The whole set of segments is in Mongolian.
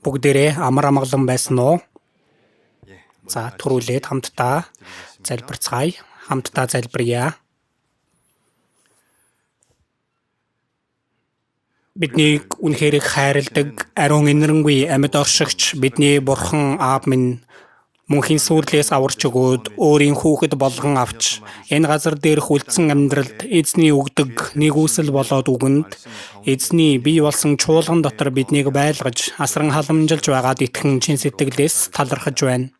Бүгдээрээ амар амгалан байсан уу? За түрүүлээд хамтдаа залбирцгаая. Хамтдаа залбирая. Биднийг үнэхээр их хайрладаг, ариун энэрэнгүй амьд оршигч бидний Бурхан Аав минь мөнхийн сүрлээс аварч өгөөд өөрийн хүүхэд болгон авч энэ газар дээрх үлдсэн амьдралд эзний өгдөг нэгүсэл болоод үгэнд эзний бий болсон чуулган дотор биднийг байлгаж асран халамжилж байгаад итгэн чин сэтгэлээс талархаж байна.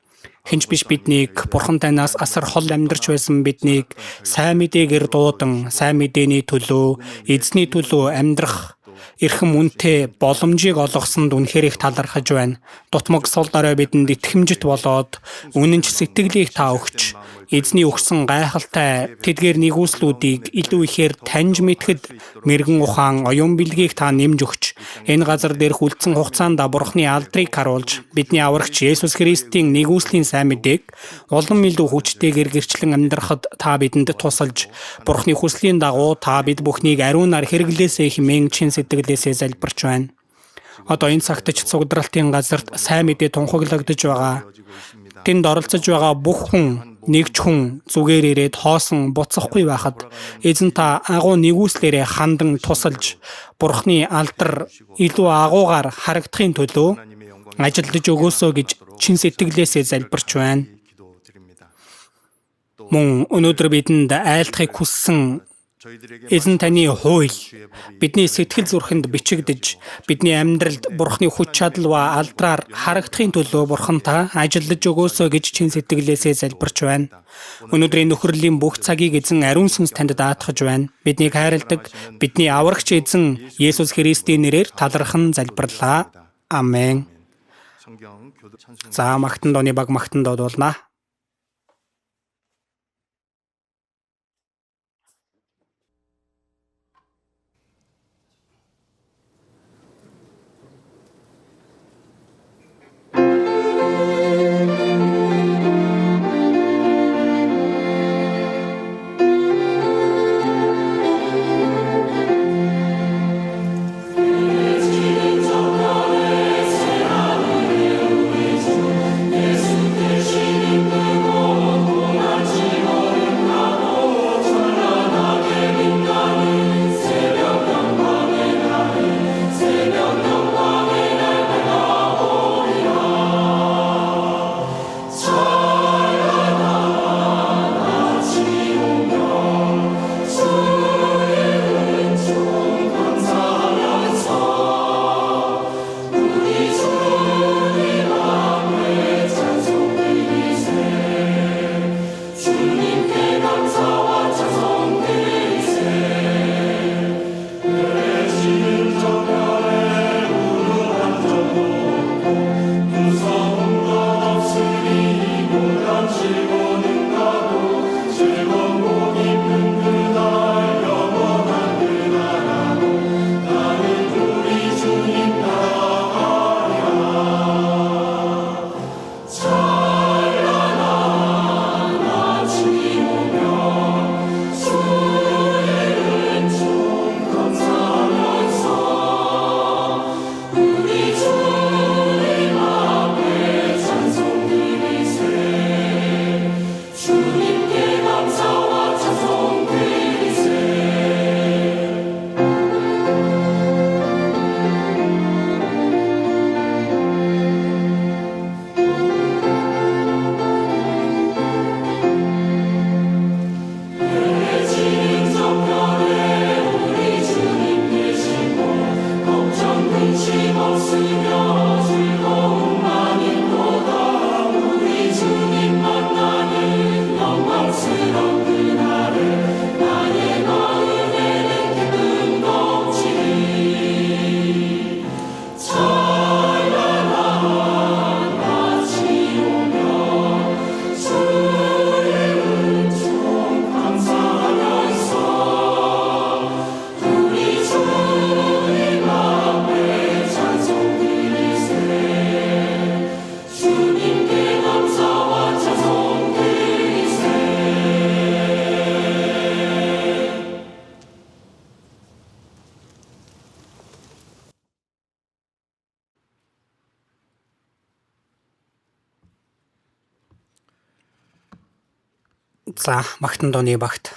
Хинч биш биднийг Бурхан танаас асар хол амьдарч байсан биднийг сайн мэдээгээр дуудан сайн мэдээний төлөө эзний төлөө амьдрах эрхэм үнэтэй боломжийг олгосонд үнэхээр их талархаж байна. Дутмаг сул дорой бидэнд итгэмжит болоод үнэнч сэтгэлийг та өгч эзний өгсөн гайхалтай тэдгээр нэгүслүүдийг илүү ихээр таньж мэдэхэд мэрэгэн ухаан оюун билгийг та нэмж өгч энэ газар дээрх үлдсэн хугацаанд Бурхны алдрыг харуулж бидний аврагч Есүс Христийн нэгүслийн сайн мэдээг улам илүү хүчтэйгээр гэрчлэн амьдрахад та бидэнд тусалж Бурхны хүслийн дагуу та бид бүхнийг ариунаар хэрэглээсэй хэмээн чин сэтгэлээсээ залбирч байна. Одоо энэ цагт ч цугдралтын газарт сайн мэдээ тунхаглагдаж байгаа. Тэнд оролцож байгаа бүх хүн нэг ч хүн зүгээр ирээд хоосон буцахгүй байхад эзэн та агуу нэгүслээрээ хандан тусалж Бурхны алдар илүү агуугаар харагдахын төлөө ажиллаж өгөөсөө гэж чин сэтгэлээсээ залбирч байна. Мөн өнөөдөр бидэнд айлтахыг хүссэн эзэн таны хууль бидний сэтгэл зүрхэнд бичигдэж бидний амьдралд Бурхны хүч чадал ба алдраар харагдахын төлөө Бурхан та ажиллаж өгөөсөө гэж чин сэтгэлээсээ залбирч байна. Өнөөдрийн нөхөрлийн бүх цагийг эзэн ариун сүнс танд даатгаж байна. Биднийг хайрладаг бидний аврагч эзэн Есүс Христийн нэрээр талархан залбирлаа. Амен. За магтан дооны баг магтан доод болно. За, магтан дууны багт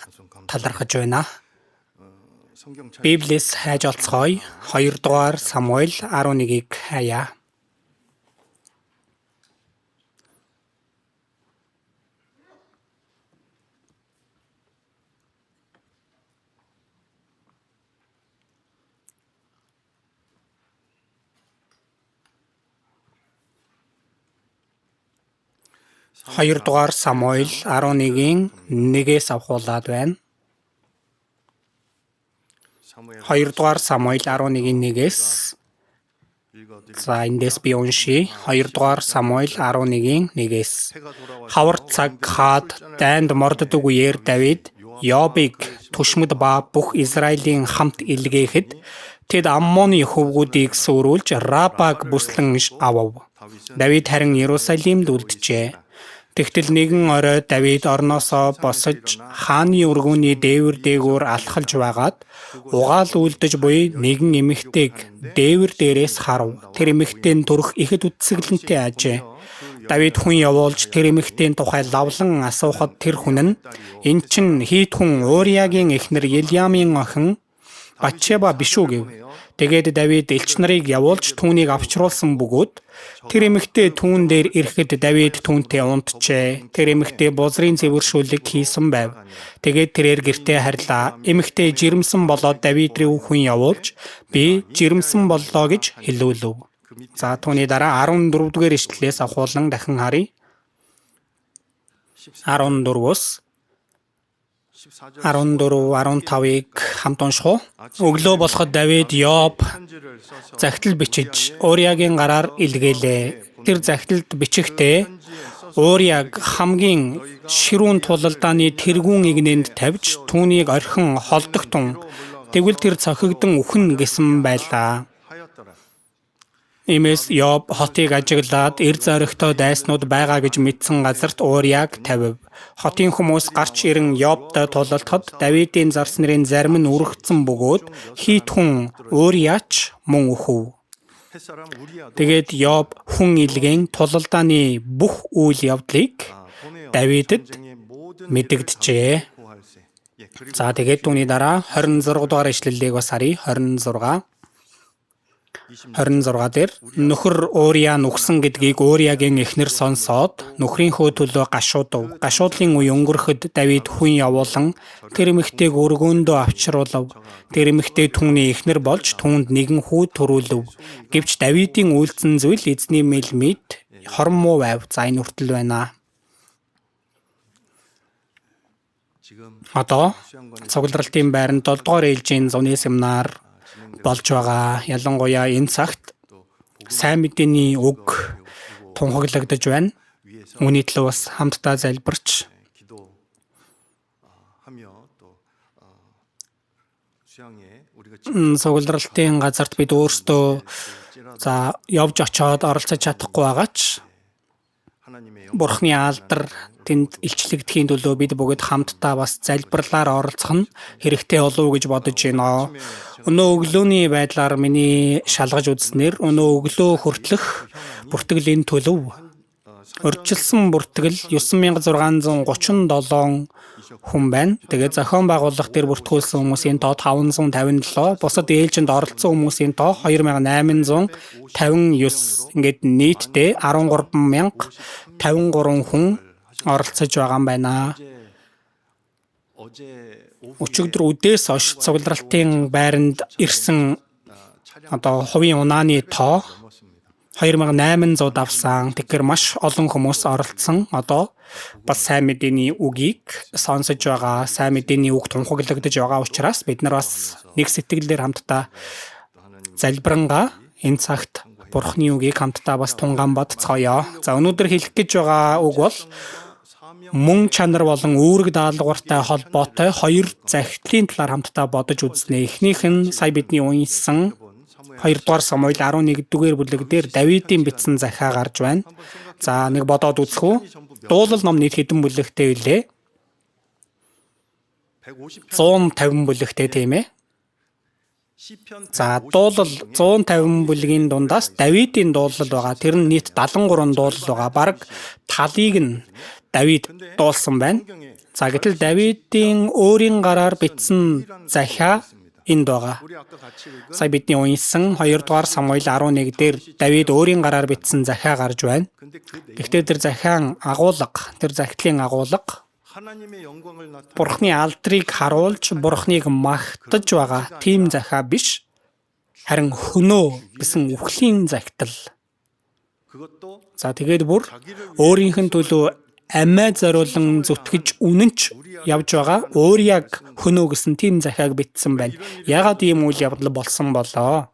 талархаж байна. Библиэс хайж олцгоё. 2 дугаар Самуэль 11-ийг хаяа. Хоёр дугаар Самуэль 11-ийн 1-ээс авахуулаад байна. 2 дугаар Самуэль 11-ийн 1-ээс. За, эндээс би уншия. 2 дугаар Самуэль 11-ийн 1-ээс. Хавар цаг хаад дайнд морддог үеэр Давид Йоабыг түшмэд ба бүх Израилийн хамт илгээхэд тэд Аммоны хөвгүүдийг сүрүүлж Рабаг бүслэн авав. Давид харин Иерусалимд үлджээ. Тэгтэл нэгэн орой Давид орноосоо босож хааны өргөөний дээвэр дээгүүр алхалж байгаад угаал үлдэж буй нэгэн эмэгтэйг дээвэр дээрээс харав. Тэр эмэгтэй нь төрөх ихэд үтсгэлэнтэй ажээ. Давид хүн явуулж тэр эмэгтэйн тухай лавлан асуухад тэр хүн нь эн чинь хийт хүн Уриагийн эхнэр Елиамын охин Батшеба биш үү гэв. Тэгээд Давид элч нарыг явуулж түүнийг авчруулсан бөгөөд тэр эмэгтэй түүн дээр ирэхэд Давид түүнтэй унтжээ. Тэр эмэгтэй бузрын цэвэршүүлэг хийсэн байв. Тэгээд тэрээр гэртээ харьлаа. Эмэгтэй жирэмсэн болоод Давид рүү хүн явуулж би жирэмсэн боллоо гэж хэлүүлв. За, түүний дараа 14 дугаар ишлэлээс авахуулан дахин харъя. 14-өөс 14, 15-ыг хамт унших уу? Өглөө болоход Давид Йоаб захидал бичиж Уриагийн гараар илгээлээ. Тэр захидалд бичихтэй Уриаг хамгийн ширүүн тулалдааны тэргүүн эгнээнд тавьж түүнийг орхин холдогтун. Тэгвэл тэр цохигдон үхэн гэсэн байлаа. Иймээс Йоаб хотыг ажиглаад эр зоригтой дайснууд байгаа гэж мэдсэн газарт Уриаг тавив. Хотын хүмүүс гарч ирэн Йоабтай тулалдахад Давидын зарц нарын зарим нь өргөцсөн бөгөөд хийт хүн Уриач мөн үхв. Тэгээд Йоаб хүн илгээн тулалдааны бүх үйл явдлыг Давидэд мэдэгджээ. За, тэгээд түүний дараа 26 дугаар ишлэлийг бас харъя. 26 26 дээр нөхөр Уриа нүхсэн гэдгийг Уриагийн эхнэр сонсоод нөхрийнхөө төлөө гашуудав. Гашуудлын үе өнгөрөхөд Давид хүн явуулан тэр эмэгтэйг өргөөндөө авчруулав. Тэр эмэгтэй түүний эхнэр болж түүнд нэгэн хүү төрүүлв. Гэвч Давидын үйлдсэн зүйл эзний мэл мэд хорон муу байв. За, энэ хүртэл байна. Одоо цугларалтын байранд 7 дугаар ээлжийн зуны семинар болж байгаа. Ялангуяа энэ цагт сайн мэдээний үг тунхаглагдаж байна. Үүний төлөө бас хамтдаа залбирч цугларалтын газарт бид өөрсдөө за явж очиод оролцож чадахгүй байгаа ч Бурхны алдар тэнд илчлэгдэхийн төлөө бид бүгд хамтдаа бас залбирлаар оролцох нь хэрэгтэй болов уу гэж бодож байна. Өнөө өглөөний байдлаар миний шалгаж үзснээр өнөө өглөө хүртэлх бүртгэлийн төлөв урьдчилсан бүртгэл 9637 хүн байна. Тэгээд зохион байгууллага дээр бүртгүүлсэн хүмүүсийн тоо 557, бусад ээлжинд оролцсон хүмүүсийн тоо 2859, ингээд нийтдээ 13053 хүн оролцож байгаа юм байна. Өчигдөр үдээс хойш цугларалтын байранд ирсэн одоо хувийн унааны тоо 2800 давсан. Тэгэхээр маш олон хүмүүс оролцсон. Одоо бас сайн мэдээний үгийг сонсож байгаа, сайн мэдээний үг тунхаглагдаж байгаа учраас бид нар бас нэг сэтгэлээр хамтдаа залбирангаа энэ цагт Бурхны үгийг хамтдаа бас тунгаан бодцгоё. За, өнөөдөр хэлэх гэж байгаа үг бол мөн чанар болон үүрэг даалгавартай холбоотой хоёр захидлын талаар хамтдаа бодож үзнэ. Эхнийх нь сая бидний уншсан 2 дугаар Самуэль 11 дугаар бүлэг дээр Давидын бичсэн захиа гарч байна. За, нэг бодоод үзэх үү? Дуулал ном нийт хэдэн бүлэгтэй вүлээ? 150 бүлэгтэй тийм ээ. За, дуулал 150 бүлгийн дундаас Давидын дуулал байгаа. Тэр нь нийт 73 дуулал байгаа. Бараг талыг нь Давид дуулсан байна. За, гэтэл Давидын өөрийн гараар бичсэн захиа энд байгаа. Сая бидний уншсан 2 дугаар Самуэль 11 дээр Давид өөрийн гараар бичсэн захиа гарч байна. Гэхдээ тэр захиан агуулга, тэр захидлын агуулга Бурхны алдрыг харуулж, Бурхныг магтаж байгаа тийм захиа биш. Харин хөнөө гэсэн үхлийн захидал. За, тэгээд бүр өөрийнх нь төлөө амиа зориулан зүтгэж үнэнч явж байгаа Урияг хөнөө гэсэн тийм захиаг бичсэн байна. Яагаад ийм үйл явдал болсон болоо?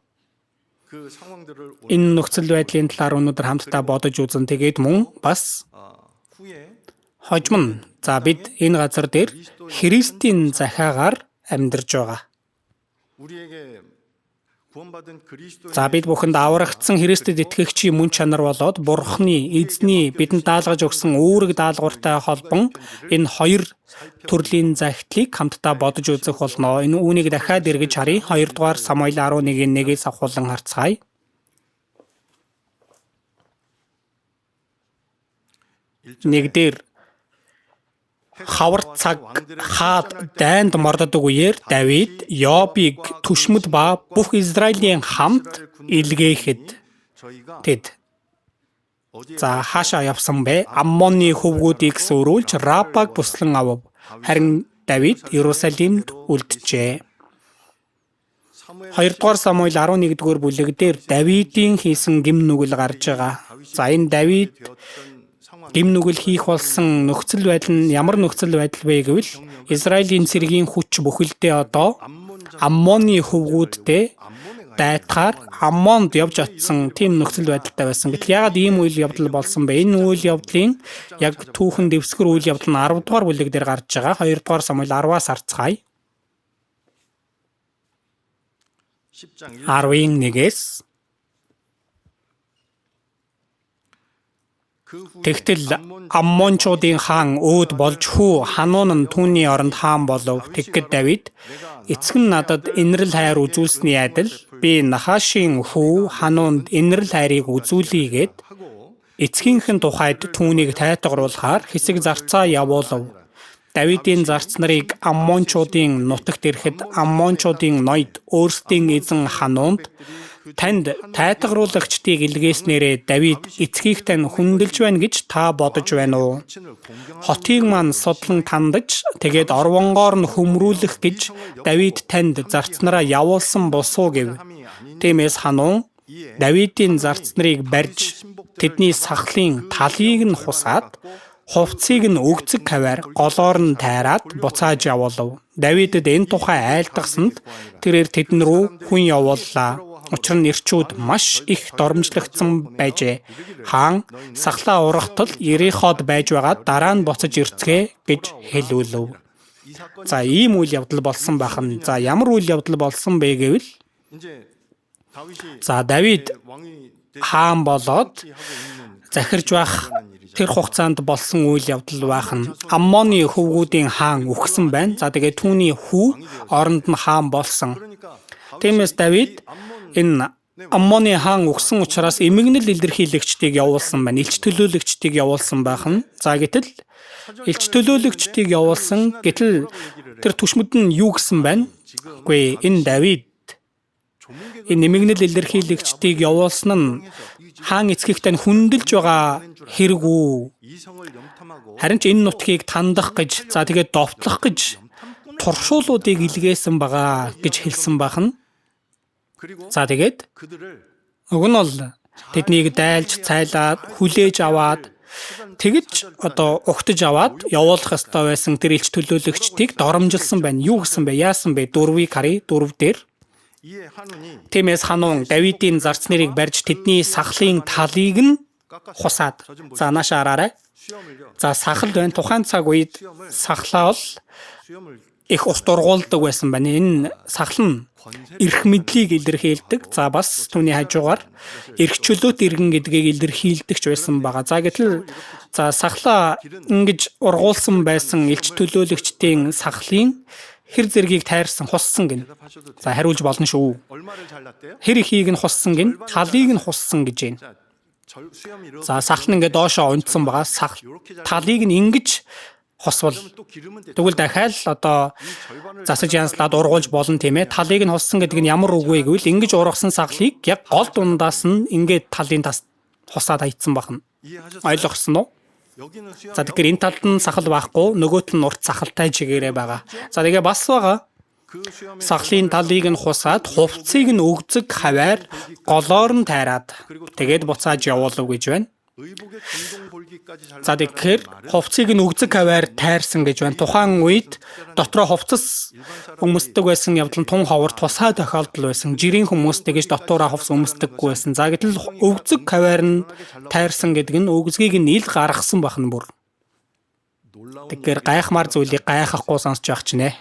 Энэ нөхцөл байдлын талаар өнөөдөр хамтдаа бодож үзэн, тэгээд мөн бас хожим нь за бид энэ газар дээр Христийн захиагаар амьдарч байгаа. За, бид бүхэнд аврагдсан Христэд итгэгчийн мөн чанар болоод Бурхны, Эзний бидэнд даалгаж өгсөн үүрэг даалгавартай холбон энэ хоёр төрлийн захидлыг хамтдаа бодож үзэх болно. Энэ үүнийг дахиад эргэж харъя. 2 дугаар Самуэль 11-ийн 1-ээс авхуулан харцгаая. Нэг дээр хавар цаг хаад дайнд морддог үеэр Давид Йоабыг түшмэд ба бүх Израилийн хамт илгээхэд тэд за хаашаа явсан бэ? Аммоны хөвгүүдийг сүрүүлж Рабаг бүслэн авав. Харин Давид Иерусалимд үлджээ. 2 дугаар Самуэль 11 дугаар бүлэг дээр Давидын хийсэн гэм нүгэл гарч байгаа. За, энэ Давид гэм нүгэл хийх болсон нөхцөл байдал нь ямар нөхцөл байдал вэ гэвэл Израилийн цэргийн хүч бүхэлдээ одоо Аммоны хөвгүүдтэй дайтахаар Аммонд явж очсон тийм нөхцөл байдалтай байсан. Гэтэл яагаад ийм үйл явдал болсон бэ? Энэ үйл явдлын яг түүхэн дэвсгэр үйл явдал нь 10 дугаар бүлэг дээр гарч байгаа. 2 дугаар Самуэль 10-аас харцгаая. 10-ын 1-ээс. Тэгтэл Аммончуудын хаан өөд болж хүү Ханун нь түүний оронд хаан болов. Тэгэхэд Давид эцэг нь надад инрэл хайр үзүүлсний адил би Нахашийн хүү Ханунд инрэл хайрыг үзүүлье гэд эцгийнх нь тухайд түүнийг тайтгаруулахаар хэсэг зарцаа явуулав. Давидын зарц нарыг Аммончуудын нутагт ирэхэд Аммончуудын ноёд өөрсдийн эзэн Ханунд танд тайтгаруулагчдыг илгээснээрээ Давид эцгийг тань хүндэлж байна гэж та бодож байна уу? Хотыг маань судлан тандаж тэгээд орвонгоор нь хөмрүүлэх гэж Давид танд зарцнараа явуулсан босуу гэв. Тиймээс Ханун Давидын зарц нарыг барьж тэдний сахлын талыг нь хусаад хувцсыг нь өгцөг хаваар голоор нь тайраад буцааж явуулав. Давидэд энэ тухай айлдгасанд тэрээр тэдэн рүү хүн явууллаа. Учир нь эрчүүд маш их доромжлогдсон байжээ. Хаан сахлаа ургатал Ериход байж байгаад дараа нь буцаж ирцгээ гэж хэлүүлв. За, ийм үйл явдал болсон байх нь. За, ямар үйл явдал болсон бэ гэвэл за Давид хаан болоод захирж байх тэр хугацаанд болсон үйл явдал байх нь. Аммоны хөвгүүдийн хаан үхсэн байна. За, тэгээд түүний хүү оронд нь хаан болсон. Тиймээс Давид энэ Аммоны хаан үхсэн учраас эмгэнэл илэрхийлэгчдийг явуулсан байна. Элч төлөөлөгчдийг явуулсан байх нь. За, гэтэл элч төлөөлөгчдийг явуулсан. Гэтэл тэр түшмэд нь юу гэсэн байна? Үгүй, энэ Давид энэ эмгэнэл илэрхийлэгчдийг явуулсан нь хаан эцгийгтэй нь хүндэлж байгаа хэрэг үү? Харин ч энэ нутгийг тандах гэж, за тэгээд довтлох гэж туршуулуудыг илгээсэн байгаа гэж хэлсэн байх нь. За, тэгээд уг нь бол тэднийг дайлж, цайлаад, хүлээж аваад тэгж одоо угтаж аваад явуулах ёстой байсан тэр элч төлөөлөгчдийг доромжилсан байна. Юу гэсэн бэ? Яасан бэ? 4-ийг харъя. 4 дээр. Тиймээс Ханун Давидын зарц нарыг барьж тэдний сахлын талыг нь хусаад. За, нааша хараарай. За, сахал байна. Тухайн цаг үед сахлаа бол их урт ургуулдаг байсан байна. Энэ сахал нь эрх мэдлийг илэрхийлдэг. За, бас түүний хажуугаар эрх чөлөөт иргэн гэдгийг илэрхийлдэг ч байсан байгаа. За, гэтэл за сахлаа ингэж ургуулсан байсан элч төлөөлөгчдийн сахлын хэр зэргийг тайрсан, хуссан гин. За, хариулж болно шүү. Хэр ихийг нь хуссан гин, талыг нь хуссан гэж байна. За, сахал нь ингээд доошоо унтсан байгаа. Сахал талыг нь ингэж Хосвол тэгвэл дахиад л одоо засаж янзлаад ургуулж болно, тийм ээ. Талыг нь хуссан гэдэг нь ямар үг вэ гэвэл ингэж ургасан сахлыг яг гол дундаас нь ингээд талын тас хусаад хайцсан байна. Ойлгосон уу? За, тэгэхээр энэ талд нь сахал байхгүй, нөгөө тал нь урт сахалтай чигээрээ байгаа. За, тэгээ бас байгаа. Сахлын талыг нь хусаад хувцсыг нь өгзөг хаваар голоор нь тайраад тэгээд буцааж явуулав гэж байна. За, тэгэхээр хувцсыг нь өгзөг хаваар тайрсан гэж байна. Тухайн үед дотроо хувцас өмсдөг байсан явдал нь тун ховор тусгай тохиолдол байсан. Жирийн хүмүүс тэгэж дотоороо хувцас өмсдөггүй байсан. За, гэтэл өгзөг хаваар нь тайрсан гэдэг нь өгзгийг нь ил гаргасан байх нь бүр. Тэгэхээр гайхмаар зүйлийг гайхахгүй сонсож байх чинь ээ.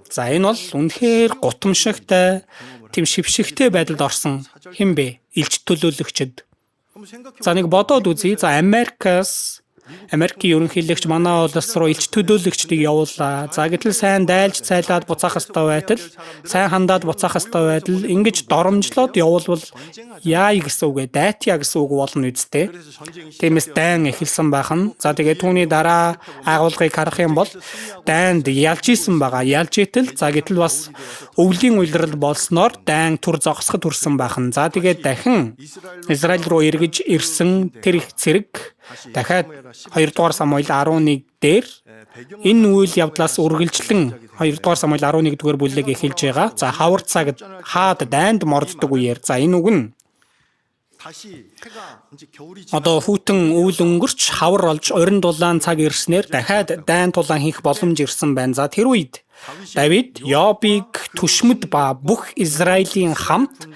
За, энэ бол үнэхээр гутамшигтай, тэм шившигтэй байдалд орсон хэн бэ? Элч төлөөлөгчд. За, нэг бодоод үзье. За, Америкаас Америкийн ерөнхийлөгч манай улс руу элч төлөөлөгчдийг явууллаа. За, гэтэл сайн дайлж цайлаад буцаах ёстой байтал, сайн хандаад буцаах ёстой байтал ингэж доромжлоод явуулвал яа гэсэн үг вэ? Дайтя гэсэн үг болно үсттэй. Тиймээс дайн эхэлсэн байх нь. За, тэгээд түүний дараа агуулгыг харах юм бол дайнд ялж исэн байгаа. Ялж итэл, за, гэтэл бас өвлийн улирал болсноор дайн түр зогсоход хүрсэн байх нь. За, тэгээд дахин Израиль руу эргэж ирсэн тэр их цэрэг дахиад 2 дугаар Самуэль 11 дээр энэ үйл явдлаас үргэлжлэн 2 дугаар Самуэль 11 дугаар бүлэг эхэлж байгаа. За, хавар цаг хаад дайнд морддог үеэр. За, энэ үг нь одоо хүйтэн үйл өнгөрч хавар олж орин дулаан цаг ирснээр дахиад дайн тулаан хийх боломж ирсэн байна. За, тэр үед Давид Йобыг түшмэд ба бүх Израилийн хамт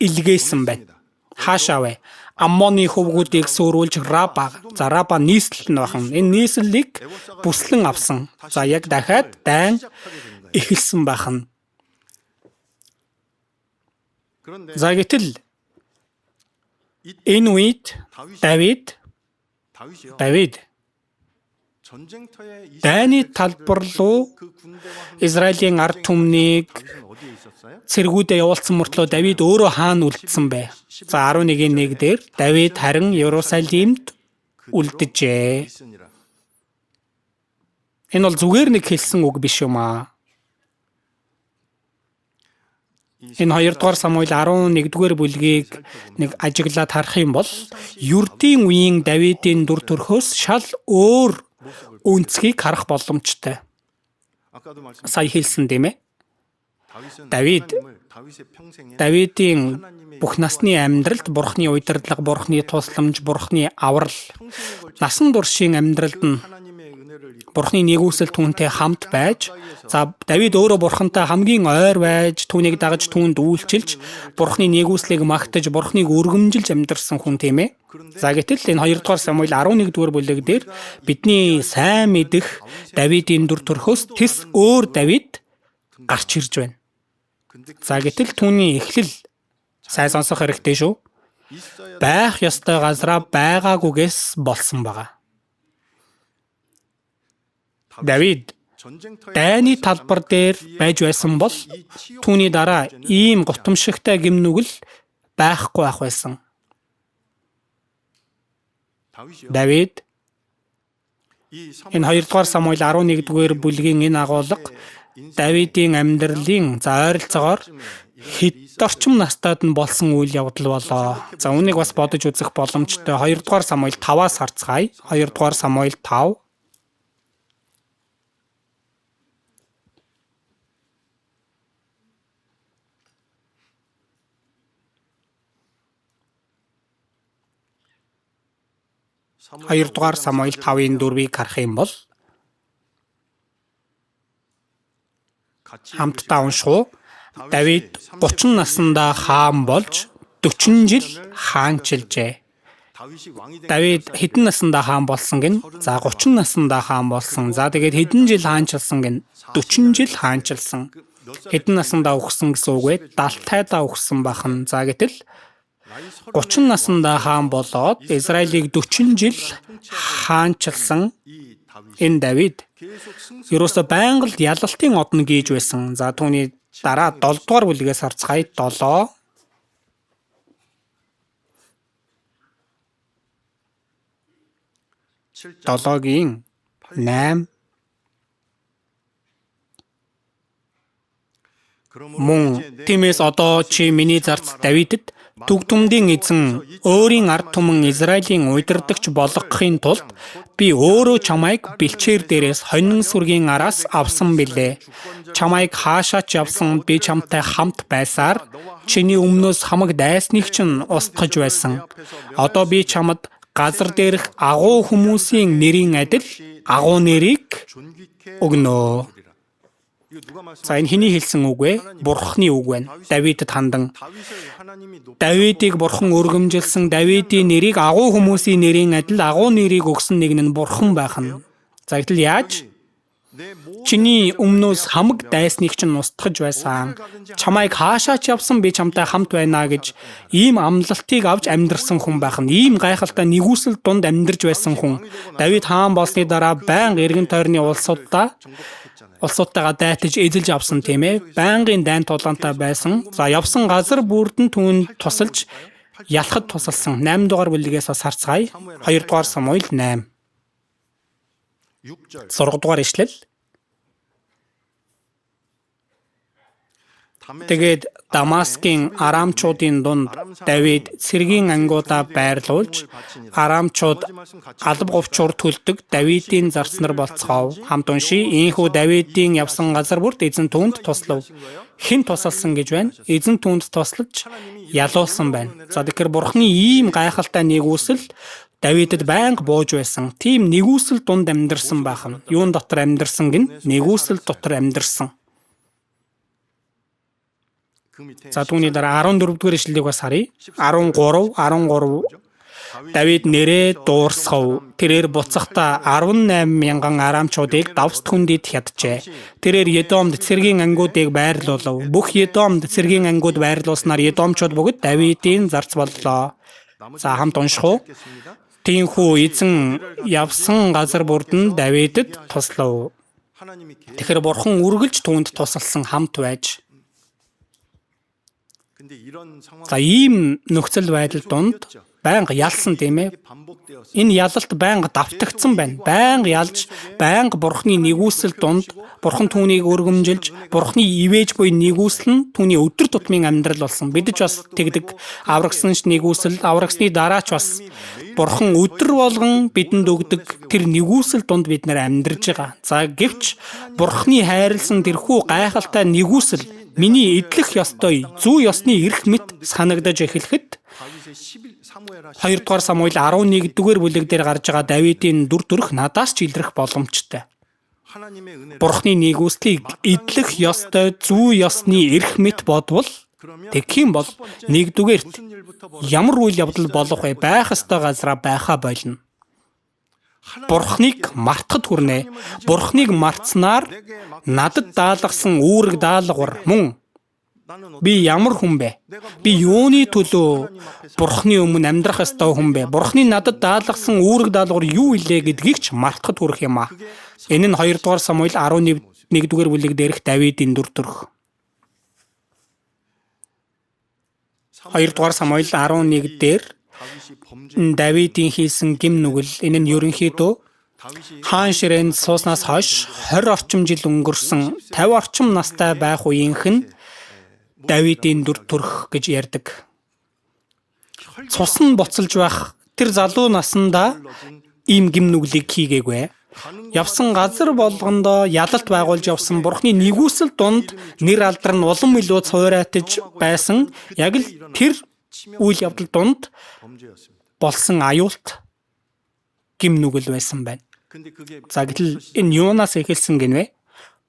илгээсэн байна. Хаашаа вэ? Аммоны хөвгүүдийг сүрүүлж Раба. За, Раба нийслэл нь бахан. Энэ нийслэлийг бүслэн авсан. За, яг дахиад дайн эхэлсэн байх нь. За, гэтэл энэ үед Давид дайны талбар руу Израилийн ард түмнийг цэргүүдээ явуулсан мөртлөө Давид өөрөө хаана үлдсэн бэ? За, 11-ийн 1 дээр Давид харин Иерусалимд үлджээ. Энэ бол зүгээр нэг хэлсэн үг биш юм аа. Энэ 2 дугаар Самуэль 11 дугаар бүлгийг нэг ажиглаад харах юм бол Юрдийн үеийн Давидын дүр төрхөөс шал өөр өнцгийг харах боломжтой. Сая хэлсэн тийм ээ. Давидын бүх насны амьдралд Бурхны удирдлага, Бурхны тусламж, Бурхны аврал, насан туршийн амьдралд нь Бурхны нэгүсэл түүнтэй хамт байж, за, Давид өөрөө Бурхантай хамгийн ойр байж, түүнийг дагаж, түүнд үйлчилж, Бурхны нэгүслийг магтаж, Бурхныг өргөмжилж амьдарсан хүн, тийм ээ. За, гэтэл энэ 2 дугаар Самуэль 11 дугаар бүлэг дээр бидний сайн мэдэх Давидын дүр төрхөөс тэс өөр Давид гарч ирж байна. За, гэтэл түүний эхлэл сайн сонсох хэрэгтэй шүү. Байх ёстой газраа байгаагүйгээс болсон байгаа. Давид дайны талбар дээр байж байсан бол түүний дараа ийм гутамшигтай гимнүгэл байхгүй байх байсан. Давид энэ 2 дугаар Самуэль 11 дугаар бүлгийн энэ агуулга Давидын амьдралын, за, ойролцоогоор хэд орчим настад нь болсон үйл явдал болоо. За, үүнийг бас бодож үзэх боломжтой. 2 дугаар Самуэль 5-аас харцгаая. 2 дугаар Самуэль 5. 2 дугаар Самуэль 5-ын 4-ийг харах юм бол хамтдаа унших уу? Давид 30 наснда хаан болж 40 жил хаанчилжээ. Давид хэдэн наснда хаан болсон гин? За, 30 наснда хаан болсон. За, тэгээд хэдэн жил хаанчилсан гин? 40 жил хаанчилсан. Хэдэн наснда үхсэн гэсэн үг вэ? 70 тайдаа үхсэн бахан. За, гэтэл 30 наснда хаан болоод Израилийг 40 жил хаанчилсан энэ Давид ерөөсө байнга л ялалтын одно гийж байсан. За, түүний дараа 7 дугаар бүлгээс харцгаая. 7. 7-гийн 8. Мөн тиймээс одоо чи миний зарц Давидэд түгтүмдийн эзэн өөрийн ард түмэн Израилийн удирдагч болгохын тулд би өөрөө чамайг бэлчээр дээрээс хонин сүргийн араас авсан билээ. Чамайг хаашаа ч явсан би чамтай хамт байсаар чиний өмнөөс хамаг дайсныг чинь устгаж байсан. Одоо би чамд газар дээрх агуу хүмүүсийн нэрийн адил агуу нэрийг өгнө. За энэ хэний хэлсэн үг вэ? Бурхны үг байна. Давидэд хандан Давидыг бурхан өргөмжилсөн, Давидын нэрийг агуу хүмүүсийн нэрийн адил агуу нэрийг өгсөн нэг нь бурхан байх нь. За гэтэл яаж? Чиний өмнөөс хамаг дайсныг чинь устгаж байсан. Чамайг хаашаа ч явсан би чамтай хамт байна гэж ийм амлалтыг авч амьдрсан хүн байх нь. Ийм гайхалтай нэгүсэл дунд амьдарч байсан хүн. Давид хаан болсны дараа байнга эргэн тойрны улсуудтайгаа дайтаж эзэлж авсан тийм ээ. Байнгын дайн тулаантай байсан. За явсан газар бүрдэн түүнд тусалж ялахад тусалсан. 8 дугаар бүлгээс бас харцгаая. 2 дугаар Самуэль 8. 6 дугаар ишлэл. Тэгээд Дамаскын арамчуудын дунд Давид цэргийн ангиудаа байрлуулж арамчууд алба говчуур төлдөг Давидын зарц нар болцгоов. Хамт уншия. Ийхүү Давидын явсан газар бүрт эзэн түүнд туслав. Хэн тусалсан гэж байна? Эзэн түүнд туслаж ялуулсан байна. За тэгэхээр Бурхны ийм гайхалтай нэгүсэл Давидэд байнга бууж байсан. Тийм нэгүсэл дунд амьдарсан байх нь. Юун дотор амьдарсан гин? Нэгүсэл дотор амьдарсан. За түүний дараа 14 дугаар ишлэлийг бас харъя. 13 Давид нэрээ дуурсгав. Тэрээр буцахдаа 18,000 арамчуудыг давс түндэд хяджээ. Тэрээр Едомд цэргийн ангиудыг байрлуулав. Бүх Едомд цэргийн ангиуд байрлуулснаар Едомчууд бүгд Давидын зарц боллоо. За хамт унших уу? Тиймээс эзэн явсан газар бүрд нь Давидэд туслав. Тэгэхээр бурхан үргэлж түүнд тусалсан, хамт байж. За ийм нөхцөл байдал донд байнга ялсан тийм ээ. Энэ ялалт байнга давтагдсан байна. Байнга ялж, байнга бурхны нэгүсэл донд бурхан түүнийг өргөмжилж, бурхны ивэж буй нэгүсэл нь түүний өдөр тутмын амьдрал болсон. Бид ч бас тэгдэг. Аврагсан ч нэгүсэл, аврагсны дараа ч бас бурхан өдөр болгон бидэнд өгдөг тэр нэгүсэл донд бид нэр амьдарж байгаа. За гэвч бурхны хайрлсан тэрхүү гайхалтай нэгүсэл миний эдлэх ёстой зүү ёсны эрх мэт санагдаж эхлэхэд 2 дугаар Самуэль 11 дугаар бүлэг дээр гарч байгаа Давидын дүр төрх надаас ч илрэх боломжтой. Бурхны нэгүслийг эдлэх ёстой зүү ёсны эрх мэт бодвол тэгэх юм бол нэгдүгээрт ямар үйл явдал болох вэ? Байх ёстой газраа байхаа болно. Бурхныг мартахад хүрнэ. Бурхныг мартсанаар надад даалгасан үүрэг даалгавар мөн би ямар хүн бэ? Би юуны төлөө Бурхны өмнө амьдрах ёстой хүн бэ? Бурхны надад даалгасан үүрэг даалгавар юу илээ гэдгийг ч мартахад хүрэх юм аа. Энэ нь 2 дугаар Самуэль 11 дугаар бүлэг дээрх Давидын дүр төрх. 2 дугаар Самуэль 11 дээр Давидын хийсэн гим нүгэл энэ нь ерөнхийдөө хаан ширээнд сууснаас хойш 20 орчим жил өнгөрсөн 50 орчим настай байх үеийнх нь Давидын дүр төрх гэж ярьдаг. Цус нь буцалж байх тэр залуу насандаа ийм гим нүглийг хийгээгүй. Явсан газар болгондоо ялалт байгуулж явсан Бурхны нэгүсэл дунд нэр алдар нь улам илүү цуурайтаж байсан. Яг л тэр үйл явдал дунд болсон аюулт гим нүгэл байсан байна. За гэтэл энэ юунаас эхэлсэн гинвэ?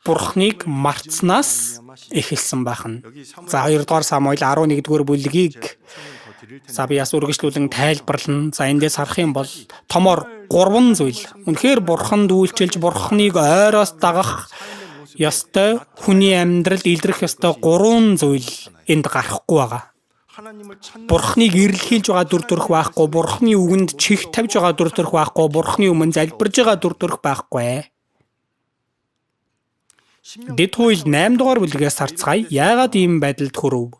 Бурхныг мартснаас эхэлсэн байх нь. За 2 дугаар Самуэль 11 дугаар бүлгийг за би бас үргэлжлүүлэн тайлбарлана. За эндээс харах юм бол томор 3 зүйл. Үнэхээр Бурханд үйлчилж Бурхныг ойроос дагах ёстой хүний амьдрал илрэх ёстой 3 зүйл энд гарахгүй байгаа. Бурхныг эрэлхийлж байгаа дүр төрх байхгүй, Бурхны үгэнд чих тавьж байгаа дүр төрх байхгүй, Бурхны өмнө залбирж байгаа дүр төрх байхгүй. Дэд хууль 8 дугаар бүлгээс харцгаая. Яагаад ийм байдалд хүрв?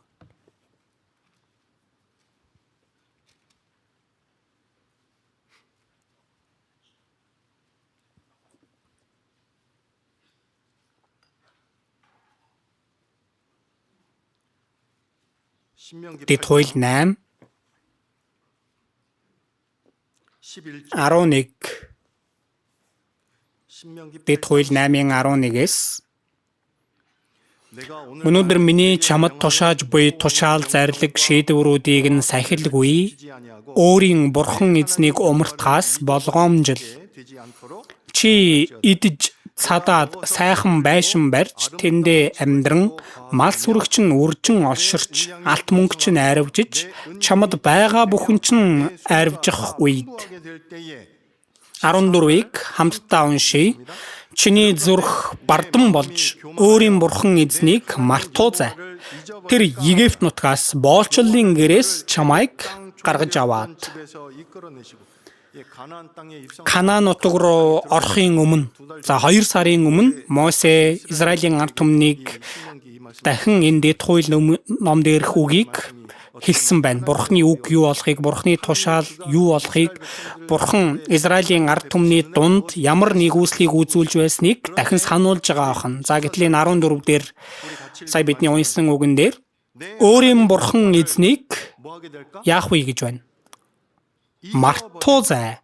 Дэд хууль 8 11. Дэд хууль 8-ын 11-ээс өнөөдөр миний чамд тушааж буй тушаал зарлиг шийдвэрүүдийг нь сахилгүй өөрийн бурхан эзнийг умартахаас болгоомжил. Чи идэж цадаад сайхан байшин барьж тэндээ амьдран мал сүрэг чинь үржин олширч алт мөнгө чинь айрвжиж чамд байгаа бүхэн чинь айрвжих үед. 14-ийг хамтдаа уншийе. Чиний зүрх бардам болж өөрийн бурхан эзнийг мартуузай. Тэр Египт нутгаас боолчлолын гэрээс чамайг гаргаж аваад Канаан нутаг руу орохын өмнө, за 2 сарын өмнө Мосе Израилийн ард түмнийг дахин энэ дэд хууль ном дээрх үгийг хэлсэн байна. Бурхны үг юу болохыг, Бурхны тушаал юу болохыг, Бурхан Израилийн ард түмний дунд ямар нэгүслийг үзүүлж байсныг дахин сануулж байгаа охин. За гэтэл энэ 14 дээр сая бидний уншсан үгэн дээр өөрийн Бурхан эзнийг яах вэ гэж байна? Мартуузай.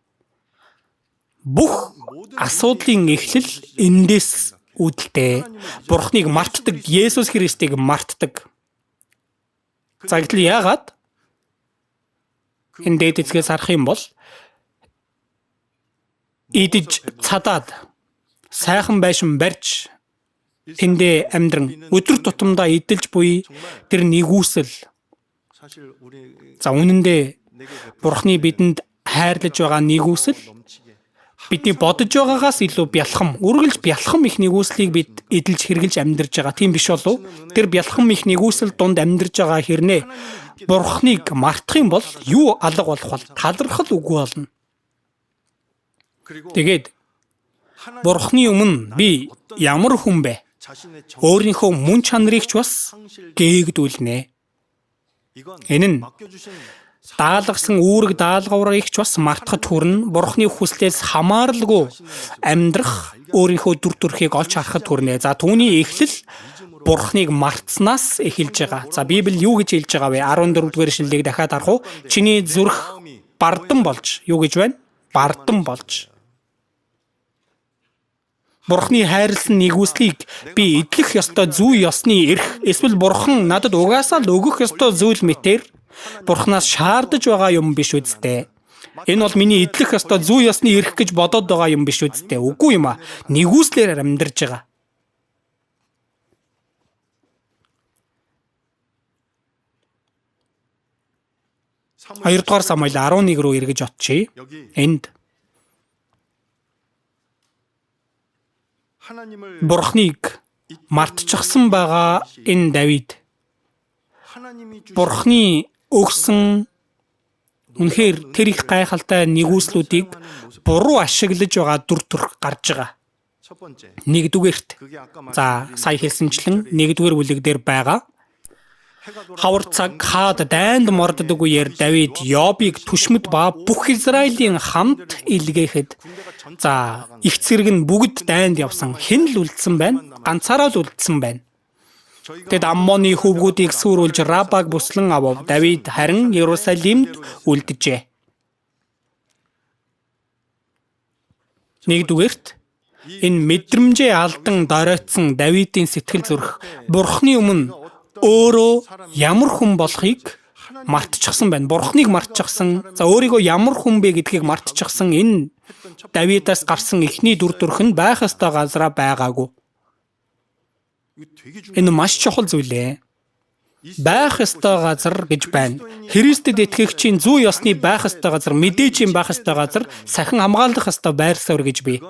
Бүх асуудлын эхлэл эндээс үүдэлтэй. Бурхныг мартдаг, Есүс Христийг мартдаг. За гэтэл яагаад энэ дээд эзгээс харах юм бол идэж цадаад сайхан байшин барьж тэндээ амьдран өдөр тутамдаа эдэлж буй тэр нэгүсэл. За үнэн дээр Бурхны бидэнд хайрлаж байгаа нэгүсэл бидний бодож байгаагаас илүү бялхам, үргэлж бялхам их нэгүслийг бид эдэлж хэрглэж амьдарч байгаа. Тийм биш болов? Тэр бялхам их нэгүсэл дунд амьдарч байгаа хэрнээ Бурхныг мартах юм бол юу алга болох бол талархал үгүй болно. Тэгээд Бурхны өмнө би ямар хүн бэ? Өөрийнхөө мөн чанарыг ч бас гээгдүүлнэ. Энэ нь даалгасан үүрэг даалгаврыг ч бас мартахад хүрнэ. Бурхны хүслээс хамааралгүй амьдрах өөрийнхөө дүр төрхийг олж харахад хүрнэ. За түүний эхлэл Бурхныг мартснаас эхэлж байгаа. За Библи юу гэж хэлж байгаа вэ? 14 дугаар ишлэлийг дахиад харах уу? Чиний зүрх бардам болж юу гэж байна? Бардам болж. Бурхны хайрлсан нэгүслийг би эдлэх ёстой зүй ёсны эрх эсвэл Бурхан надад угаасаа л өгөх ёстой зүйл мэтэр Бурханаас шаардаж байгаа юм биш үсттэй. Энэ бол миний эдлэх ёстой зүй ёсны эрх гэж бодоод байгаа юм биш үсттэй. Үгүй юм а. Нэгүслээр амьдарч байгаа. Хоёрдугаар Самуэль 11 рүү эргэж очие. Энд Бурхныг мартчихсан байгаа энэ Давид Бурхны өгсөн үнэхээр тэр их гайхалтай нэгүслүүдийг буруу ашиглаж байгаа дүр төрх гарч байгаа. Нэгдүгээрт, за сая хэлсэнчлэн нэгдүгээр бүлэг дээр байгаа. Хавар цаг хаад дайнд морддог үеэр Давид Йобыг түшмэд ба бүх Израилийн хамт илгээхэд, за их цэрэг нь бүгд дайнд явсан. Хэн л үлдсэн байна? Ганцаараа л үлдсэн байна. Тэд Аммоны хөвгүүдийг сүрүүлж Рабаг бүслэн авав. Давид харин Иерусалимд үлджээ. Нэгдүгээрт энэ мэдрэмжээ алдан доройтсон Давидын сэтгэл зүрх Бурхны өмнө өөрөө ямар хүн болохыг мартчихсан байна. Бурхныг мартчихсан. За өөрийгөө ямар хүн бэ гэдгийг мартчихсан энэ Давидаас гарсан эхний дүр төрх нь байх ёстой газараа байгаагүй. Энэ маш чухал зүйл ээ. Байх ёстой газар гэж байна. Христэд итгэгчийн зүй ёсны байх ёстой газар, мэдээчийн байх ёстой газар, сахин хамгаалах ёстой байр суурь гэж би.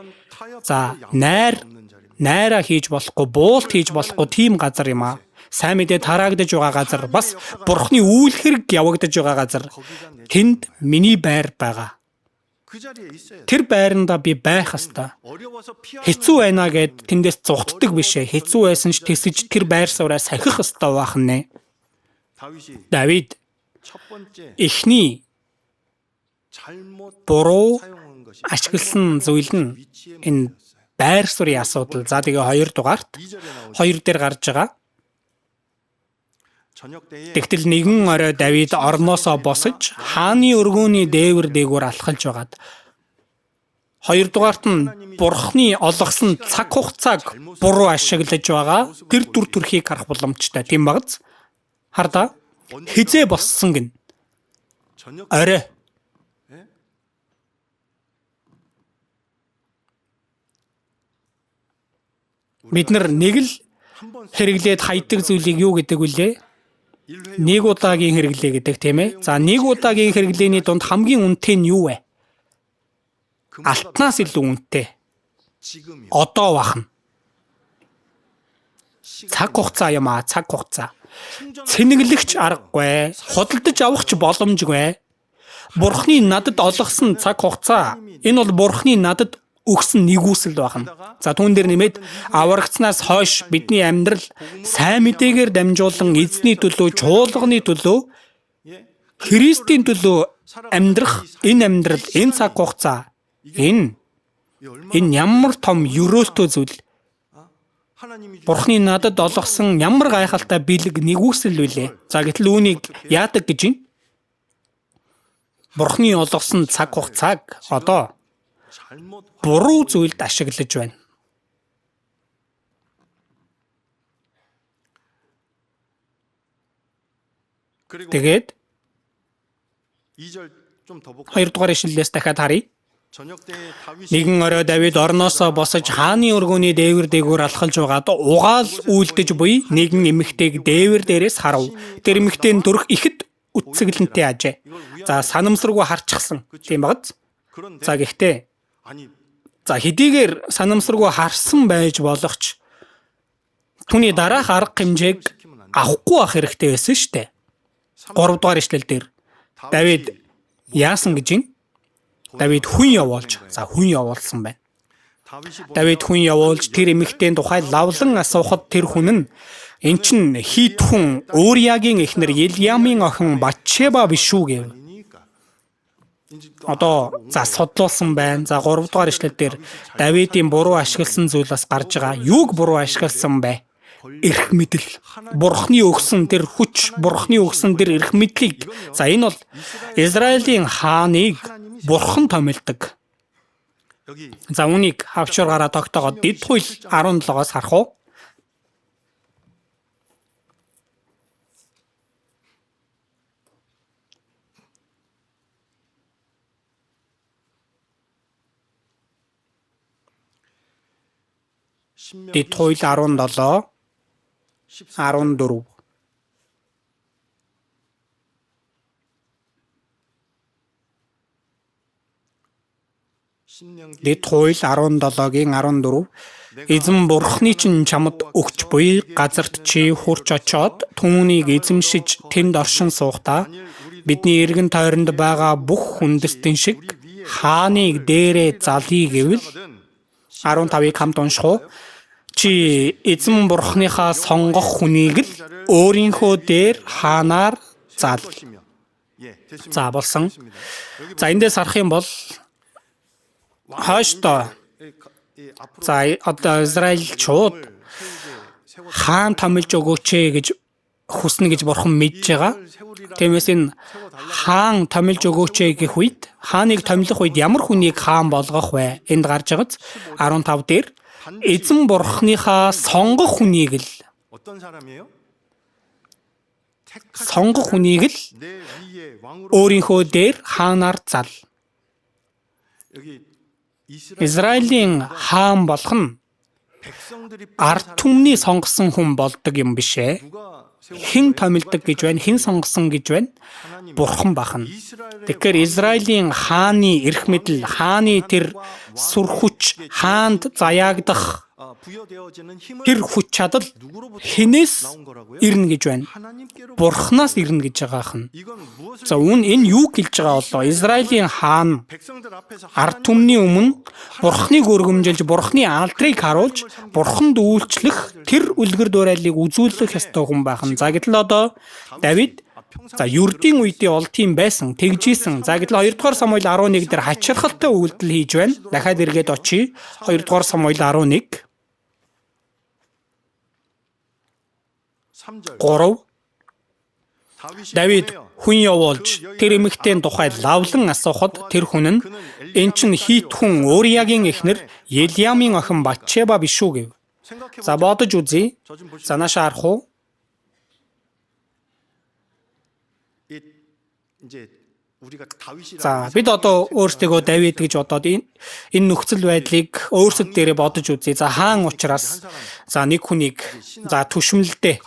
За найраа хийж болохгүй, буулт хийж болохгүй тийм газар юм аа. Сайн мэдээ тараагдаж байгаа газар, бас Бурхны үйл хэрэг явагдаж байгаа газар. Тэнд миний байр байгаа. Тэр байранда би байх ёстой. Хэцүү байна гэд тэндээс зугтдаг биш ээ. Хэцүү байсан ч тэсэж тэр байр сууриа сахих ёстой байх нэ. Давид эхний буруу ашигласан зүйл нь энэ байр суурийн асуудал. За тэгээ 2 дугаарт 2 дээр гарч байгаа. Тэгтэл нэгэн орой Давид орноосоо босож хааны өргөөний дээвэр дээгүүр алхалж байгаад хоёрдугаарт нь Бурхны олгосон цаг хугацааг буруу ашиглаж байгаа тэр дүр төрхийг харах боломжтой. Тийм багц. Хардаа хизээ боссон гин. Орой. Бид нар нэг л хэрэглээд хайдаг зүйлийг юу гэдэг вүлээ? Нэг удаагийн хэрэглээ гэдэг, тийм ээ. За, нэг удаагийн хэрэглээний дунд хамгийн үнэтэй нь юу вэ? Алтнаас илүү үнэтэй. Одоо бахна. Цаг хугацаа юм аа, цаг хугацаа. Цэнэглэгч аргагүй, худалдаж авах ч боломжгүй. Бурхны надад олгосон цаг хугацаа. Энэ бол Бурхны надад өгсөн нэгүсэл байна. За, түүн дээр нэмээд аврагцнаас хойш бидний амьдрал сайн мэдээгээр дамжуулан эзний төлөө, чуулганы төлөө, Христийн төлөө амьдрах энэ амьдрал, энэ цаг хугацаа, энэ ямар том ерөөлтөө зүйл. Бурхны надад олгосон ямар гайхалтай бэлэг нэгүсэл вүлээ. За, гэтэл үүнийг яадаг гэж юм? Бурхны олгосон цаг хугацааг одоо буруу зүйлд ашиглаж байна. Тэгээд 2 дугаар ишлэлээс дахиад харъя. Нэгэн орой Давид орноосоо босож хааны өргөөний дээвэр дээгүүр алхалж байгаад угаал үйлдэж буй нэгэн эмэгтэйг дээвэр дээрээс харав. Тэр эмэгтэй нь төрөх ихэд үтсэглэнтэй ажээ. За, санамсаргүй харчихсан. Тийм багаз. За, гэхдээ за, хэдийгээр санамсаргүй харсан байж болох ч түүний дараах арга хэмжээг авахгүй байх хэрэгтэй байсан шүү дээ. 3 дугаар ишлэл дээр Давид яасан гэж юм? Давид хүн явуулж, за, хүн явуулсан байна. Давид хүн явуулж тэр эмэгтэйн тухай лавлан асуухад тэр хүн нь эн чин хит хүн Уриагийн эхнэр Елиамын охин Батшеба биш үү гэв. Одоо за судлуулсан байна. За, 3 дугаар ишлэл дээр Давидын буруу ашигласан зүйл бас гарч байгаа. Юуг буруу ашигласан бэ? Эрх мэдэл. Бурхны өгсөн тэр хүч, Бурхны өгсөн тэр эрх мэдлийг. За, энэ бол Израилийн хааныг Бурхан томилдог. За, үүнийг хавчуур гараа тогтоогоод Дэд хууль 17-оос харах уу? Дэд хууль 17 14. Дэд хууль 17-гийн 14. Эзэн Бурхны чинь чамд өгч буй газарт чи хурч очоод түүнийг эзэмшиж тэнд оршин суухдаа бидний эргэн тойронд байгаа бүх хүндэстэн шиг хааныг дээрээ залъя гэвэл 15-ыг хамт унших уу? Чи эзэн Бурхныхаа сонгох хүнийг л өөрийнхөө дээр хаанаар зал. За, болсон. За, эндээс харах юм бол хойшдоо за одоо Израильчууд хаан томилж өгөөч гэж хүснэ гэж бурхан мэдж байгаа. Тиймээс энэ хаан томилж өгөөч гэх үед, хааныг томилох үед ямар хүнийг хаан болгох вэ? Энд гарч байгааз 15 дээр эзэн бурхныхаа сонгох хүнийг л сонгох хүнийг л өөрийнхөө дээр хаанаар зал. Израилийн хаан болох нь ард түмний сонгосон хүн болдог юм биш ээ. Хэн томилдог гэж байна? Хэн сонгосон гэж байна? Бурхан бахна. Тэгэхээр Израилийн хааны эрх мэдэл, хааны тэр сүр хүч, хаанд заяагдах тэр хүч чадал хэнээс ирнэ гэж байна? Бурханаас ирнэ гэж байгаа хань. За, үүн энэ юу гэлж байгаа болоо? Израилийн хаан ард түмний өмнө Бурханыг өргөмжилж, Бурханы алдрыг харуулж, Бурханд үйлчлэх тэр үлгэр дуурайлыг үзүүлэх ёстой хүн байх нь. За, гэтэл одоо Давид за ердийн үедээ ол тийм байсан, тэгжийсэн. За, гэтэл 2 дугаар Самуэль 11 дээр хачирхалтай үйлдэл хийж байна. Дахиад эргээд очие. 2 дугаар Самуэль 11 3. Давид хүн явуулж тэр эмэгтэйн тухай лавлан асуухад тэр хүн нь "Эн чинь хит хүн Уриягийн эхнэр Елиамын охин Батшеба биш үү?" гэв. За бодож үзье. За наашаа харах уу? За бид одоо өөрсдийгөө Давид гэж бодоод энэ нөхцөл байдлыг өөрсөд дээрээ бодож үзье. За хаан учраас за нэг хүнийг за түшмэлдээ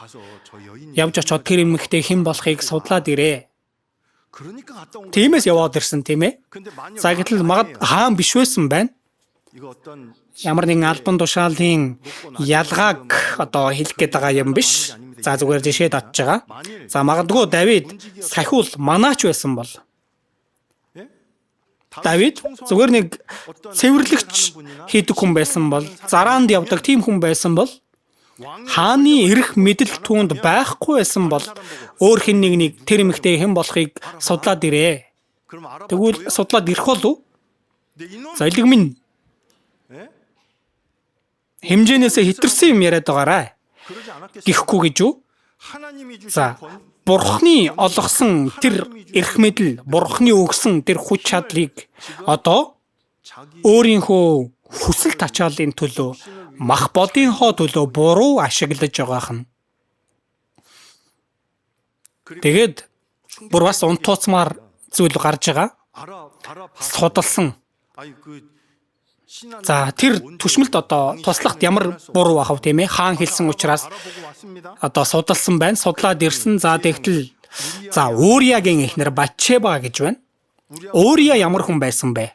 явж очоод тэр эмэгтэй хэн болохыг судлаад ирээ. Тиймээс яваад ирсэн тийм ээ. За гэтэл магад хаан биш байсан байна. Ямар нэгэн албан тушаалын ялгааг одоо хэлэх гээд байгаа юм биш. За зүгээр жишээ татж байгаа. За магадгүй Давид сахиул манаач байсан бол Давид зүгээр нэг цэвэрлэгч хийдэг хүн байсан бол, зараанд явдаг тийм хүн байсан бол, хааны эрх мэдэл түүнд байхгүй байсан бол өөр хэн нэгнийг тэр эмэгтэй хэн болохыг судлаад ирээ. Тэгвэл судлаад ирэх болов уу? За элэг минь хэмжээнээсээ хэтэрсэн юм яриад байгаарай. Гэхгүй гэж юу? За Бурхны олгосон тэр эрх мэдэл, Бурхны өгсөн тэр хүч чадлыг одоо өөрийнхөө хүсэл тачаалын төлөө, мах бодынхоо төлөө буруу ашиглаж байгаах нь. Тэгээд бүр бас унтууцмаар зүйл гарч байгаа. Судалсан. За тэр түшмэлд одоо туслахт ямар буруу байх вэ тийм ээ? Хаан хэлсэн учраас одоо судалсан байна. Судлаад ирсэн. За тэгтэл за Уриягийн эхнэр Батшеба гэж байна. Урия ямар хүн байсан бэ?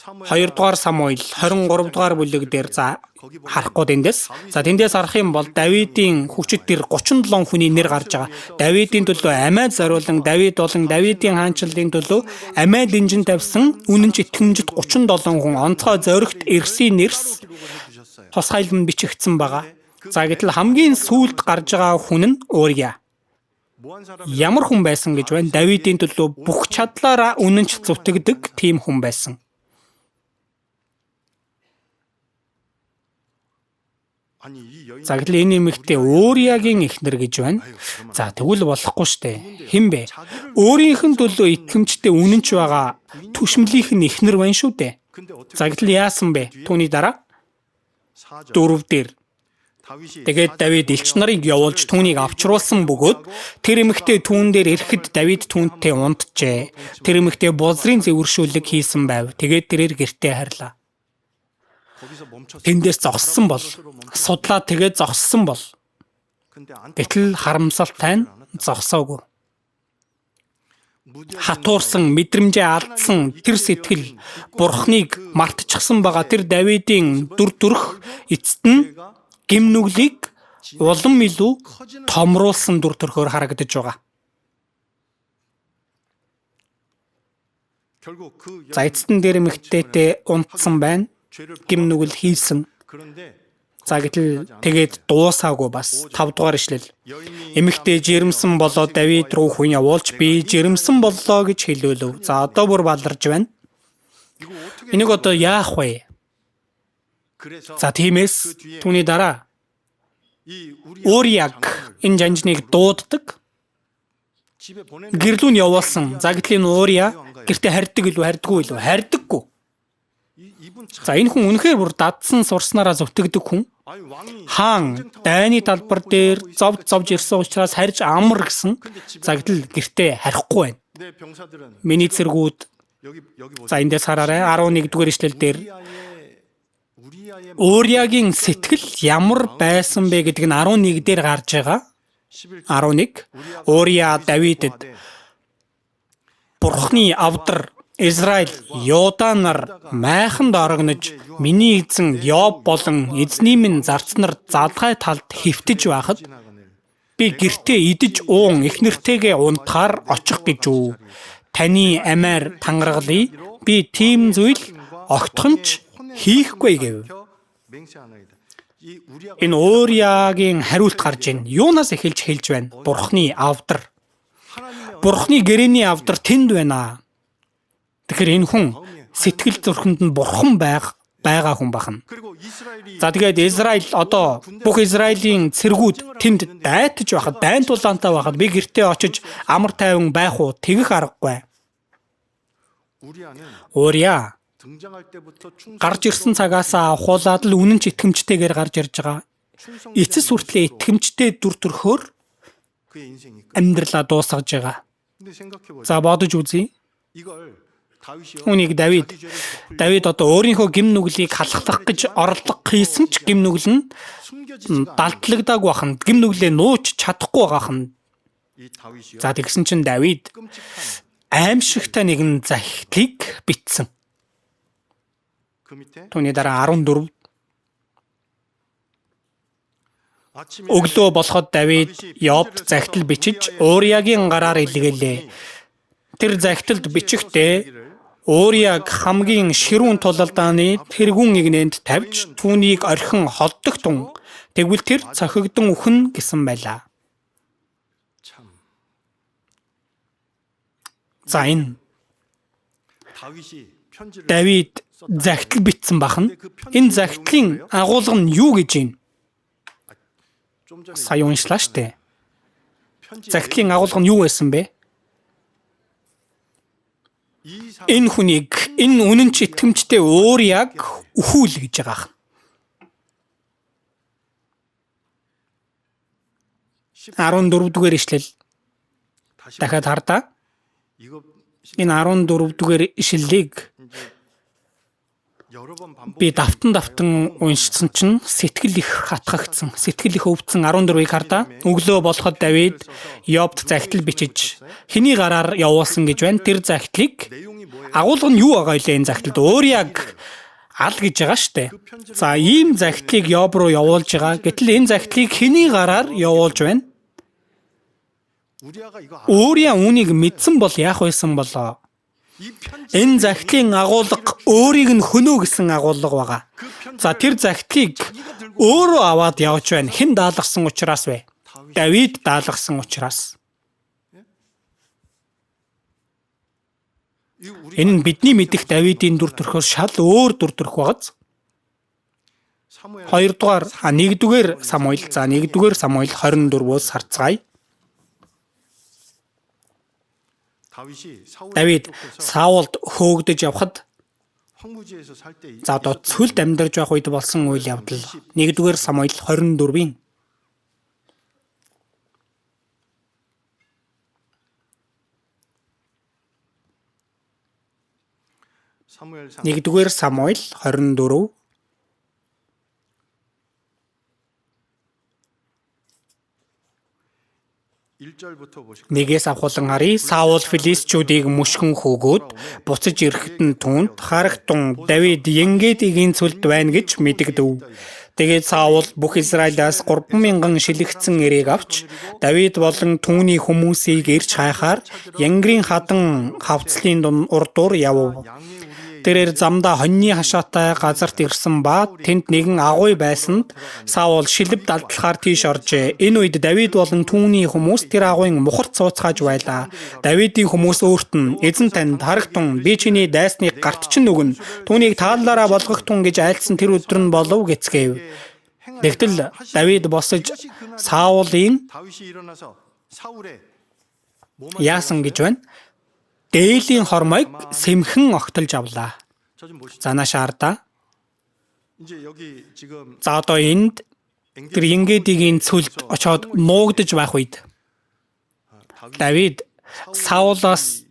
2 дугаар Самуэль 23 дугаар бүлэг дээр за харахгүй тэндээс. За тэндээс харах юм бол Давидын хүчит тэр 37 хүний нэр гарч байгаа. Давидын төлөө амиа зориулан Давид болон Давидын хаанчлалын төлөө амиа линжин тавьсан үнэнч итгэмжит 37 хүн онцгой зоригт ирсэн нэрс тусгайлан бичигдсэн байгаа. За гэтэл хамгийн сүүлд гарч байгаа хүн нь Урия. Ямар хүн байсан гэж байна? Давидын төлөө бүх чадлаараа үнэнч зүтгэдэг тийм хүн байсан. За гэтэл энэ эмэгтэй Уриягийн эхнэр гэж байна. За тэгвэл болохгүй штэ. Хэн бэ? Өөрийнх нь төлөө итгэмжтэй үнэнч байгаа түшмлийнх нь эхнэр байна шүү дээ. За гэтэл яасан бэ? Түүний дараа 4 дээр тэгээд Давид элч нарыг явуулж түүнийг авчруулсан бөгөөд тэр эмэгтэй түүн дээр ирэхэд Давид түүнтэй унтжээ. Тэр эмэгтэй бузрын зэвэршүүлэг хийсэн байв. Тэгээд тэрээр гэртээ харьлаа. Тэндээс зогссон бол, судлаа тэгээд зогссон бол, гэтэл харамсалтай нь зогсоогүй. Хатуурсан, мэдрэмжээ алдсан тэр сэтгэл Бурхныг мартчихсан байгаа тэр Давидын дүр төрх эцэст нь гэм нүглийг улам илүү томруулсан дүр төрхөөр харагдаж байгаа. За эцэст нь тэр эмэгтэйтэй унтсан байна. Гэм нүгэл хийсэн. За гэтэл тэгээд дуусаагүй бас 5 дугаар ишлэл. Эмэгтэй жирэмсэн болоо Давид руу хүн явуулж би жирэмсэн боллоо гэж хэлүүлв. За одоо бүр баларж байна. Энийг одоо яах вэ? За тиймээс түүний дараа Урияг энэ жанжныг дууддаг. Гэрлүү нь явуулсан. За гэтэл энэ Урия гэртээ харьдаг илүү харьдаггүй илүү харьдаггүй. За энэ хүн үнэхээр бүр дадсан сурснараа зүтгэдэг хүн. Хаан дайны талбар дээр зовж зовж ирсэн учраас харж амар гэсэн. За гэтэл гэртээ харихгүй байна. Миний цэргүүд за эндээс хараарай 11 дугаар ишлэл дээр Уриягийн сэтгэл ямар байсан бэ гэдэг нь 11 дээр гарч байгаа. 11 Урия Давидэд Бурхны авдар Израиль Юда нар майханд орогнож миний эзэн Йоб болон эзний минь зарцнаар залгай талд хэвтэж байхад би гэртээ идэж уун эхнэртэйгээ унтахаар очих гэж үү. Таны амиар тангаргалъя. Би тийм зүйл огтхон ч хийхгүй гэв. Энэ Уриягийн хариулт гарч байна. Юунаас эхэлж хэлж байна? Бурхны авдар. Бурхны гэрээний авдар тэнд байна. Тэгэхээр энэ хүн сэтгэл зүрхэнд нь бурхан байх байгаа хүн бахна. За тэгээд Израиль одоо бүх Израилийн цэргүүд тэнд дайтаж байхад, дайн тулаантай байхад би гэртээ очиж амар тайван байх уу тэгэх аргагүй. Уриа гарч ирсэн цагаасаа авахуулаад л үнэн ч итгэмжтэйгээр гарч ирж байгаа. Эцэс хүртлээ итгэмжтэй дүр төрхөөр амьдралаа дуусгаж байгаа. За бодож үзье. Үүнийг Давид одоо өөрийнхөө гэм нүглийг халахлах гэж орлого хийсэн ч гэм нүгэл нь далдлагдаагүй бахан. Гэм нүглээ нууч чадахгүй байгаа хан. За тэгсэн чинь Давид аимшигтай нэгэн захидлыг бичсэн. Түүний дараа 14 өглөө болоход Давид Йобд захидал бичиж Уриагийн гараар илгээлээ. Тэр захидалд бичихдээ Уриаг хамгийн ширүүн тулалдааны тэргүүн эгнээнд тавьж түүнийг орхин холдох тун. Тэгвэл тэр цохигдон үхэн гэсэн байлаа. За энэ Давид захидал бичсэн бахна. Энэ захидлын агуулга нь юу гэж юм? Сая уншлаа штэ. Захидлын агуулга нь юу байсан бэ? Энэ хүнийг энэ үнэн ч итгэмжтэй Уриаг үхүүл гэж байгаа юм. 14 дугаар ишлэл дахиад хардаа. Энэ 14 дугаар ишлэлийг би давтан уншсан чинь сэтгэл их хатгагдсан, сэтгэл их өвдсөн. 14-ийг хардаа. Өглөө болоход Давид Йобд захидал бичиж хэний гараар явуулсан гэж байна. Тэр захидлыг агуулга нь юу байгаа вэ энэ захидалд? Уриаг ал гэж байгаа штэ. За ийм захидлыг Йоб руу явуулж байгаа. Гэтэл энэ захидлыг хэний гараар явуулж байна? Уриа үүнийг мэдсэн бол яах байсан болоо? Энэ захидлын агуулга өөрийг нь хөнөө гэсэн агуулга байгаа. За тэр захидлыг өөрөө аваад явж байна. Хэн даалгасан учраас вэ? Давид даалгасан учраас. Энэ нь бидний мэдих Давидын дүр төрхөөс шал өөр дүр төрх байгааз. 2-р 1-р Самуэль. За 1-р Самуэль 24-өөс харцгаая. Давид Саулд хөөгдөж явхад за одоо цөлд амьдарч байх үед болсон үйл явдал. 1-р Самуэль 24-ийн 1-р Самуэль 24 1-ээс авхуулан харъя. Саул филистичүүдийг мөшгөн хөөгөөд буцаж ирэхэд нь түүнд харагтун Давид Енгедигийн цөлд байна гэж мэдэгдэв. Тэгээд Саул бүх Израилаас 3000 шилэгцэн эрээг авч Давид болон түүний хүмүүсийг ирж хайхаар Янгрийн хадан хавцлын урдуур явв. Тэрээр замдаа хоньны хашаатай газарт ирсэн ба тэнд нэгэн агуй байсанд Саул шилэв далдлахаар тийш оржээ. Энэ үед Давид болон түүний хүмүүс тэр агуйн мухарт сууцгааж байлаа. Давидын хүмүүс өөрт нь эзэн танд харагтун би чиний дайсныг гарт чинь өгнө. Түүнийг тааллаараа болгох тун гэж айлдсан тэр өдөр нь болов гэцгээв. Тэгтэл Давид босож Саулын яасан гэж байна? Дээлийн хормойг сэмхэн огтолж авлаа. За наашаа хардаа. За одоо энд тэр Енгедигийн цөлд очоод нуугдаж байх үед Давид Саулаас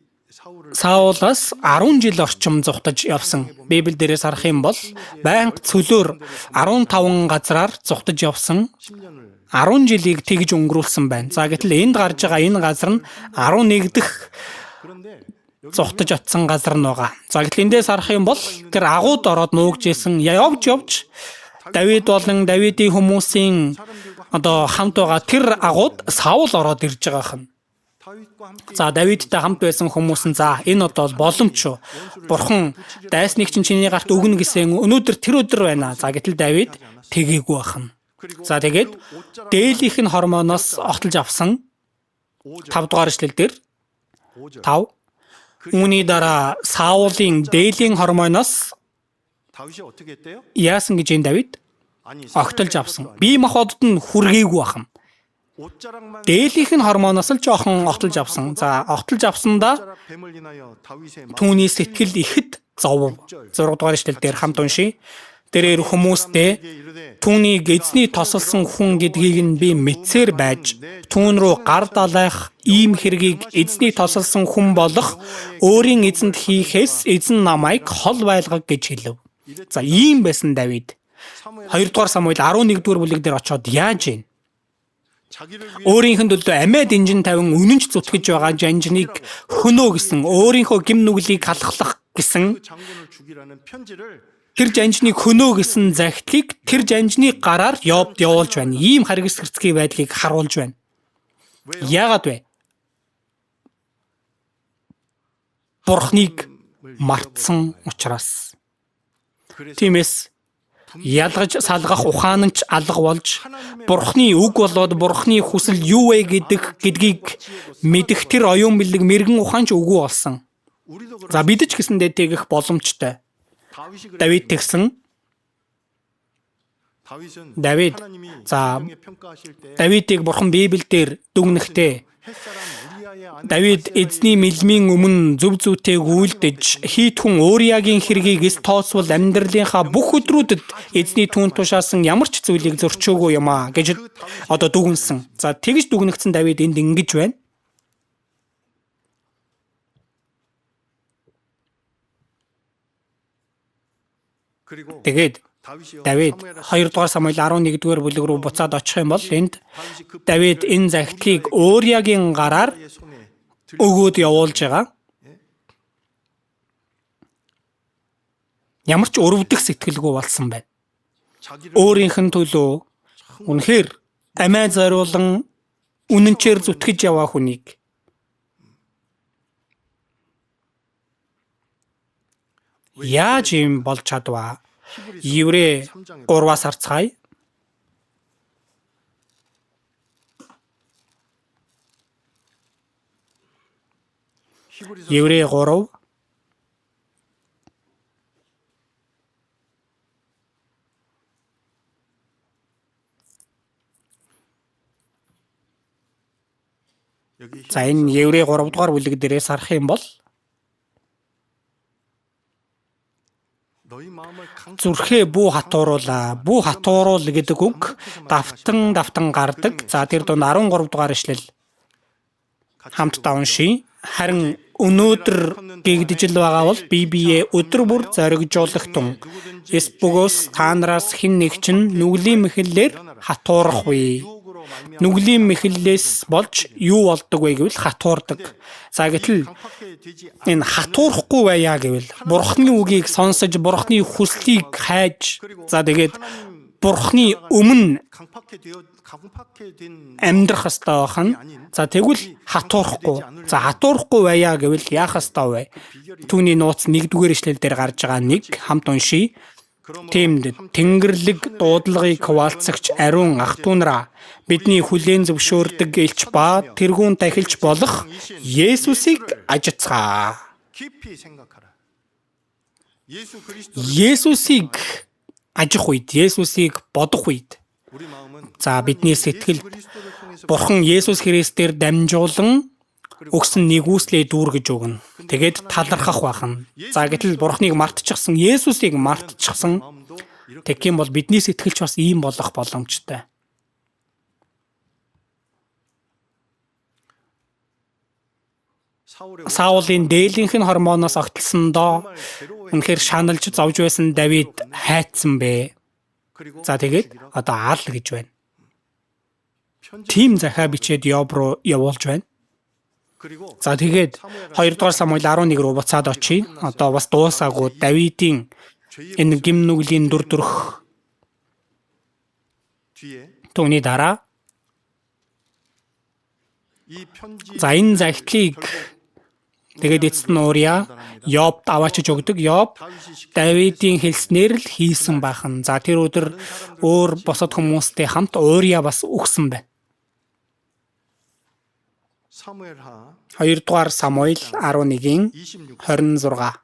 10 жил орчим зугтаж явсан. Библи дээрээс харах юм бол байнга цөлөөр 15 газраар зугтаж явсан. 10 жилийг тэгж өнгөрүүлсэн байна. За гэтэл энд гарч байгаа энэ газар нь 11 дэх зугтаж очсон газар нь байгаа. За гэтэл эндээс харах юм бол тэр агууд ороод нуугж исэн. Явж Давид болон Давидын хүмүүсийн одоо хамт байгаа тэр агууд Саул ороод ирж байгаа юм. За Давидтай хамт байсан хүмүүс нь за энэ одоо боломж шүү. Бурхан дайсныг чинь чиний гарт өгнө гэсэн өнөөдөр тэр өдөр байна. За гэтэл Давид тэгээгүй бахна. За тэгээд дээлийнх нь хормоноос огтолж авсан 5 дугаар эшлэл дээр 5 үүний дараа Саулын дээлийн хормоноос Яасан гэж энэ Давид огтолж авсан. Бие махбодод нь хүргээгүй бахан. Дээлийнх нь хормоноос л жоохон огтолж авсан. За огтолж авсандаа түүний сэтгэл ихэд зовов. 6 дугаар ишлэл дээр хамт уншийе. Тэрээр хүмүүстээ түүнийг эзний тосолсон хүн гэдгийг нь би мэдсээр байж түүн рүү гар далайх ийм хэргийг эзний тосолсон хүн болох өөрийн эзэнд хийхээс эзэн намайг хол байлгаг гэж хэлв. За ийм байсан Давид. 2 дугаар Самуэль 11 дугаар бүлэг дээр очиод яаж юм? Өөрийнх нь төлөө амиа дэнжин тавин үнэнч зүтгэж байгаа жанжныг хөнөө гэсэн өөрийнхөө гим нүглийг халахлах гэсэн тэр жанжныг хөнөө гэсэн захидлыг тэр жанжны гараар Йобд явуулж байна. Ийм харгас хэрцгий байдлыг харуулж байна. Яагаад вэ? Бурхныг мартсан учраас. Тиймээс ялгаж салгах ухаан нь ч алга болж Бурхны үг болоод Бурхны хүсэл юу вэ гэдгийг мэдэх тэр оюун бэлэг мэрэгэн ухаан ч үгүй болсон. За бид ч гэсэндээ тэгэх боломжтой. Давид тэгсэн. Давид за Давидыг Бурхан Библиэлд дүгнэхдээ Давид эзний мэлмийн өмнө зөв зүйтэй үйлдэж хийт хүн Уриагийн хэргийг эс тооцвол амьдралынхаа бүх өдрүүдэд эзний түүн тушаасан ямар ч зүйлийг зөрчөөгүй юм а гэж одоо дүгнсэн. За тэгж дүгнэгдсэн Давид энд ингэж байна. Тэгээд Давид 2 дугаар Самуэль 11 дугаар бүлэг рүү буцаад очих юм бол энд Давид энэ захидлыг Уриагийн гараар өгөөд явуулж байгаа. Ямар ч өрөвдөх сэтгэлгүй болсон байна. Өөрийнх нь төлөө үнэхээр амиа зориулан үнэнчээр зүтгэж яваа хүнийг яаж юм болж чадваа? Еврей 3-аас харцгаая. Еврей 3 За энэ Еврей 3 дугаар бүлэг дээрээс харах юм бол зүрхээ бүү хатууруулаа. Бүү хатууруул гэдэг үг давтан давтан гардаг. За тэр дунд 13 дугаар ишлэл хамтдаа уншийе. Харин өнөөдөр гэгдэж л байгаа бол бие биеэ өдөр бүр зоригжуулах тун. Эс бөгөөс та нараас хэн нэг чинь нүглийн мэхлэлээр хатуурах вэ? Нүглийн мэхлэлээс болж юу болдог вэ гэвэл хатуурдаг. За гэтэл энэ хатуурахгүй байя гэвэл Бурхны үгийг сонсож, Бурхны хүслийг хайж, за тэгээд Бурхны өмнө амьдрах ёстой байх нь. За тэгвэл хатуурахгүй. За хатуурахгүй байя гэвэл яах ёстой вэ? Түүний нууц 1-р ишлэл дээр гарч байгаа нэг хамт уншийе. Тиймд Тэнгэрлэг дуудлагыг хуваалцагч ариун ах トゥ нараа бидний хүлээн зөвшөөрдөг элч ба тэргүүн тахилч болох Есүсийг ажицгаа. Есүсийг ажих үед, Есүсийг бодох үед за бидний сэтгэлд Бурхан Есүс Христээр дамжуулан өгсөн нэгүслээ дүүргэж өгнө. Тэгээд талархах байх нь. За гэтэл Бурханыг мартчихсан, Есүсийг мартчихсан тэгэх юм бол бидний сэтгэлч бас ийм болох боломжтой. Саулын дээлийнх нь хормоноос огтлсондоо үнэхээр шаналж зовж байсан Давид хайцсан бэ. За тэгээд одоо аал гэж байна. Тим захаа бичээд Йоб руу явуулж байна. За тэгээд 2 дугаар Самуэль 11 рүү буцаад очие. Одоо бас дуусаагүй Давидын энэ гим нүглийн дүр төрх түүний дараа за энэ захидлыг тэгээд эцэст нь Уриа Йобд аваачиж өгдөг. Йоб Давидын хэлснээр л хийсэн байх нь. За тэр өдөр өөр бусад хүмүүстэй хамт Уриа бас үхсэн байна. 2 дугаар Самуэль 11-ийн 26.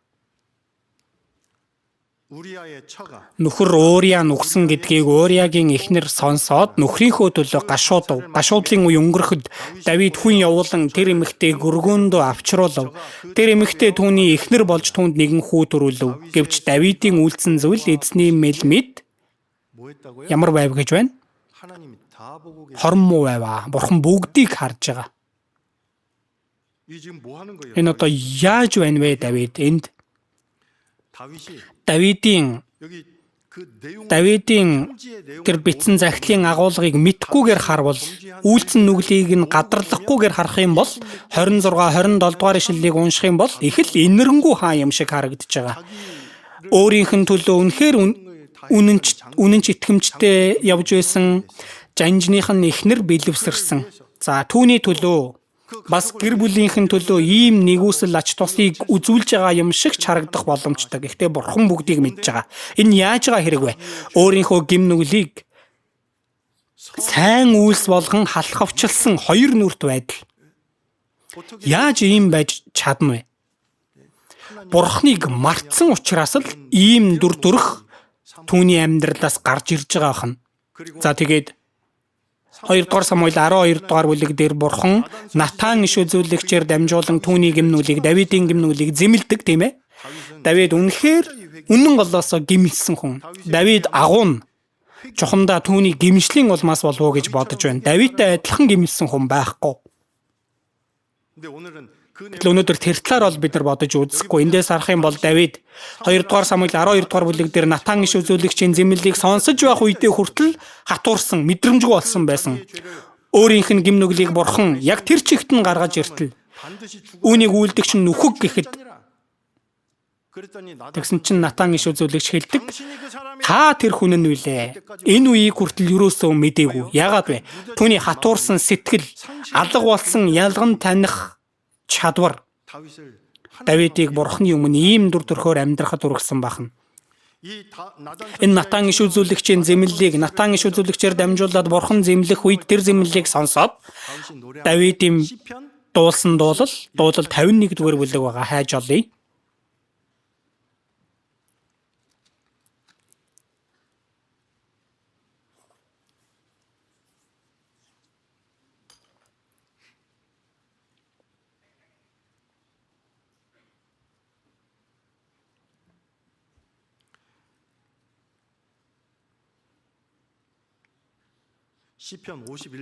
Нөхөр Ууриа нүгсэн гэдгийг Ууриагийн эхнэр сонсоод нөхрийнхөө төлөө гашуудав. Гашуудлын үе өнгөрөхөд Давид хүн явуулан тэр эмэгтэйг өргөөндөө авчруулав. Тэр эмэгтэй түүний эхнэр болж түүнд нэгэн хүү төрүүлв. Гэвч Давидын үйлдсэн зүйл эзний мэл мэд ямар байв гэж байна? Хорон муу байваа. Бурхан бүгдийг харж байгаа. Энэ одоо яаж байна вэ Давид? Энд Давидын тэр бичсэн захидлын агуулгыг мэдхгүйгээр харвал, үйлцэн нүглийг нь гадарлахгүйгээр харах юм бол 26 27 дугаар ишлэлийг унших юм бол их л энэрэнгүй хаан юм шиг харагдаж байгаа. Өөрийнх нь төлөө үнэхээр үнэнч итгэмжтэй явж байсан жанжных нь эхнэр бэлэвсэрсэн. За түүний төлөө бас гэр бүлийнхэн төлөө ийм нэгүсэл ач тусыг үзүүлж байгаа юм шиг ч харагдах боломжтой. Гэхдээ бурхан бүгдийг мэдж байгаа. Энэ яаж байгаа хэрэг вэ? Өөрийнхөө гим нүглийг сайн үйлс болгон халахвчилсан хоёр нүрт байдал. Яаж ийм байж чадна вэ? Бурханыг мартсан учраас л ийм дүр төрх түүний амьдралаас гарч ирж байгаа хань. За тэгээд 2 дугаар Самуэль 12 дугаар бүлэг дээр бурхан Натан иш үзүүлэгчээр дамжуулан түүний гэм нүглийг Давидын гэм нүглийг зэмлэдэг, тийм ээ. Давид үнэхээр үнэн голоосоо гимэлсэн хүн. Давид агуу нь чухамдаа түүний гимшлийн улмаас болов уу гэж бодож байна. Давидтай адилхан гимэлсэн хүн байхгүй. Гэтэл өнөөдөр тэр талаар бол бид нар бодож үзэхгүй. Эндээс харах юм бол Давид 2 дугаар Самуэль 12 дугаар бүлэг дээр Натан иш үзүүлэгчийн зэмлэлийг сонсож байх үедээ хүртэл хатуурсан, мэдрэмжгүй болсон байсан. Өөрийнх нь гэм нүглийг бурхан яг тэр чигт нь гаргаж иртэл үүнийг үйлдэгч нь нүхэг гэхэд тэгсэн чинь Натан иш үзүүлэгч хэлдэг: "Та тэр хүн нь үлээ. Энэ үеийг хүртэл юусоо мдээгүй. Яагаад вэ? Түүний хатуурсан сэтгэл, алга болсон ялган таних чадвар Давидыг бурхны өмнө ийм дүр төрхөөр амьдрахад хүргэсэн бахна. Энэ Натан иш үзүүлэгчийн зэмлэлийг Натан иш үзүүлэгчээр дамжуулаад бурхан зэмлэх үед тэр зэмлэлийг сонсоод Давидын дуулсан дуулал 51 дугаар бүлэг байгаа, хайж олъё.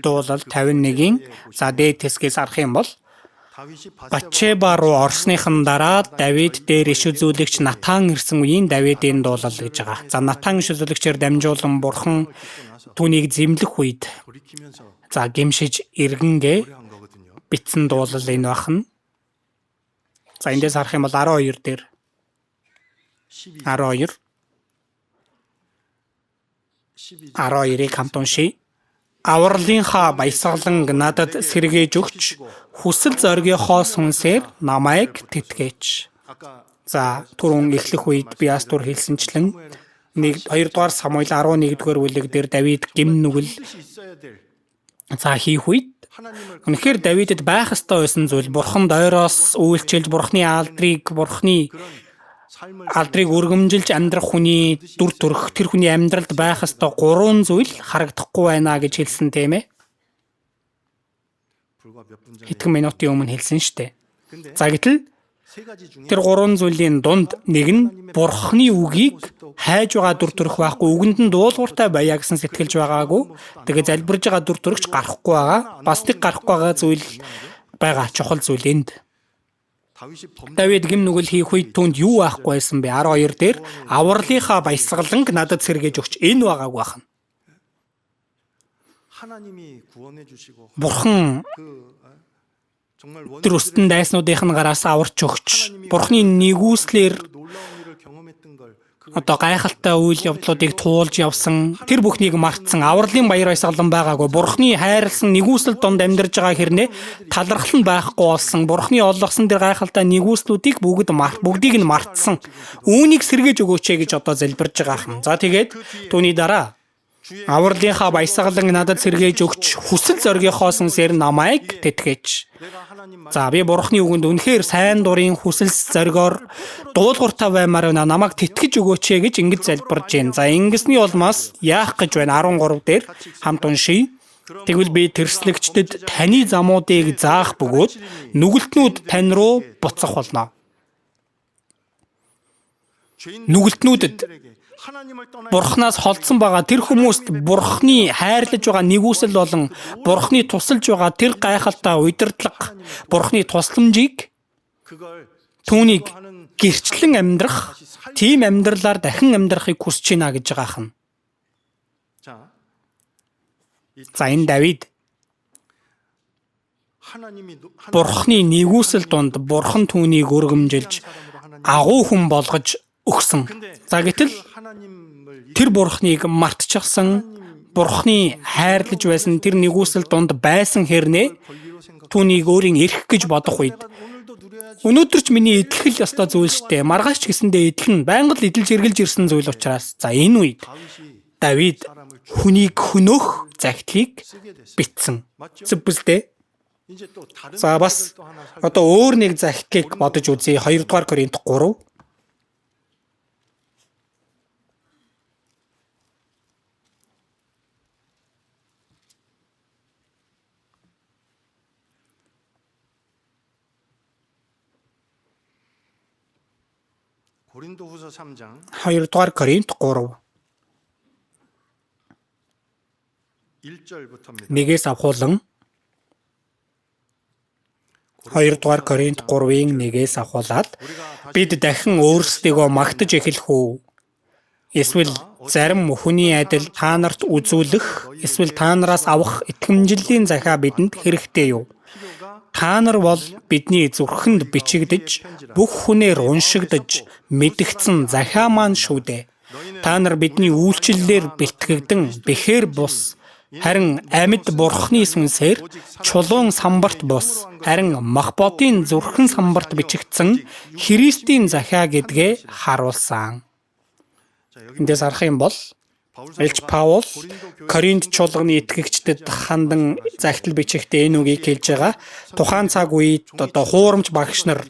Дуулал 51-ийн за дээд хэсгээс харах юм бол Батшеба руу орсныхан дараа Давид дээр иш үзүүлэгч Натан ирсэн үеийн Давидын дуулал гэж байгаа. За Натан иш үзүүлэгчээр дамжуулан бурхан түүнийг зэмлэх үед за гимшиж эргэнгээ бичсэн дуулал энэ бахна. За эндээс харах юм бол 12 дээр 12 12-ыг хамт уншъя. Авралынхаа баясгаланг надад сэргээж өгч, хүсэл зоригийнхоо сүнсээр намайг тэтгээж. За түрүүн эхлэх үед би бас түр хэлсэнчлэн 2 дугаар Самуэль 11 дугаар бүлэг дээр Давид гэм нүгэл за хийх үед үнэхээр Давидэд байх ёстой байсан зүйл бурхан дойроос үйлчилж, бурхны алдрыг өргөмжилж амьдрах хүний дүр төрх, тэр хүний амьдралд байх ёстой гурван зүйл харагдахгүй байна гэж хэлсэн, тийм ээ. Хэдхэн минутын өмнө хэлсэн шүү дээ. За гэтэл тэр гурван зүйлийн дунд нэг нь бурхны үгийг хайж байгаа дүр төрх байхгүй, үгэнд нь дуулууртай байя гэсэн сэтгэлж байгаагүй. Тэгээ залбирж байгаа дүр төрхч гарахгүй байгаа. Бас нэг гарахгүй байгаа зүйл байгаа, чухал зүйл энд. Давид гэм нүгэл хийх үед түүнд юу байхгүй байсан бэ? 12 дээр авралынхаа баясгаланг надад сэргээж өгч, энэ байгаагүй байна. Бурхан тэр өстөн дайснуудынх нь гараас аварч өгч, Бурханы нэгүслэр одоо гайхалтай үйл явдлуудыг туулж явсан, тэр бүхнийг мартсан, авралын баяр баясгалан байгаагүй, Бурханы хайрлсан нэгүсэл донд амьдарж байгаа хэрнээ талархал нь байхгүй болсон, Бурханы олгосон тэр гайхалтай нэгүслүүдийг бүгдийг нь мартсан. Үүнийг сэргээж өгөөч гэж одоо залбирж байгаа юм. За тэгээд түүний дараа Авралынхаа баясгалан надад сэргээж өгч хүсэл зоригийнхоо сүнсээр намайг тэтгэж. За би Бурхны үгэнд үнэхээр сайн дурын хүсэл зоригоор дуулууртай баймаар байна. Намайг тэтгэж өгөөч ээ гэж ингэж залбирж байна. За ингэсний улмаас яах гэж байна? 13 дээр хамт уншийе. Тэгвэл би тэрслэгчдэд таны замуудыг заах бөгөөд нүгэлтнүүд тань руу буцах болно. Нүгэлтнүүдэд Бурханаас холдсон байгаа тэр хүмүүст Бурханы хайрлаж байгаа нигүүлсэл болон Бурханы тусалж байгаа тэр гайхалтай удирдлага, Бурханы тусламжийг түүнийг гэрчлэн амьдрах, тийм амьдралаар дахин амьдрахыг хүсэж байна гэж байгаа юм. За энэ Давид Бурхны нигүүлсэл дунд Бурхан түүнийг өргөмжилж агуу хүн болгож өгсөн. За гэтэл тэр Бурхныг мартчихсан, Бурхны хайрлаж байсан тэр нигүүлсэл дунд байсан хэрнээ түүнийг өөрийн эрх гэж бодох үед өнөөдөр ч миний эдлэх л ёстой зүйл штэ. Маргааш ч гэсэндээ эдлэн, байнга л эдэлж эргэлж ирсэн зүйл учраас. За энэ үед Давид хүнийг хөнөөх захидлыг бичсэн. Зөв биз дээ? За бас одоо өөр нэг захидлыг бодож үзье. 2 дугаар Коринт 3. 2 дугаар Коринт 3. 1-ээс авхуулан 2 дугаар Коринт 3-ын 1-ээс авхуулаад бид дахин өөрсдийгөө магтаж эхлэх үү? Эсвэл зарим хүний адил та нарт үзүүлэх, эсвэл та нараас авах итгэмжлэлийн захиа бидэнд хэрэгтэй юу? Та нар бол бидний зүрхэнд бичигдэж, бүх хүнээр уншигдаж, мэдгдсэн захиа маань шүү дээ. Та нар бидний үйлчлэлээр бэлтгэгдэн бэхээр бус, харин амьд Бурхны сүнсээр чулуун самбарт бус, харин мах бодын зүрхэн самбарт бичигдсэн Христийн захиа гэдгээ харуулсан. Эндээс харах юм бол Элч Паул Коринт чуулганы итгэгчдэд хандан захидал бичихтэй энэ үгийг хэлж байгаа. Тухайн цаг үед одоо хуурамч багш нар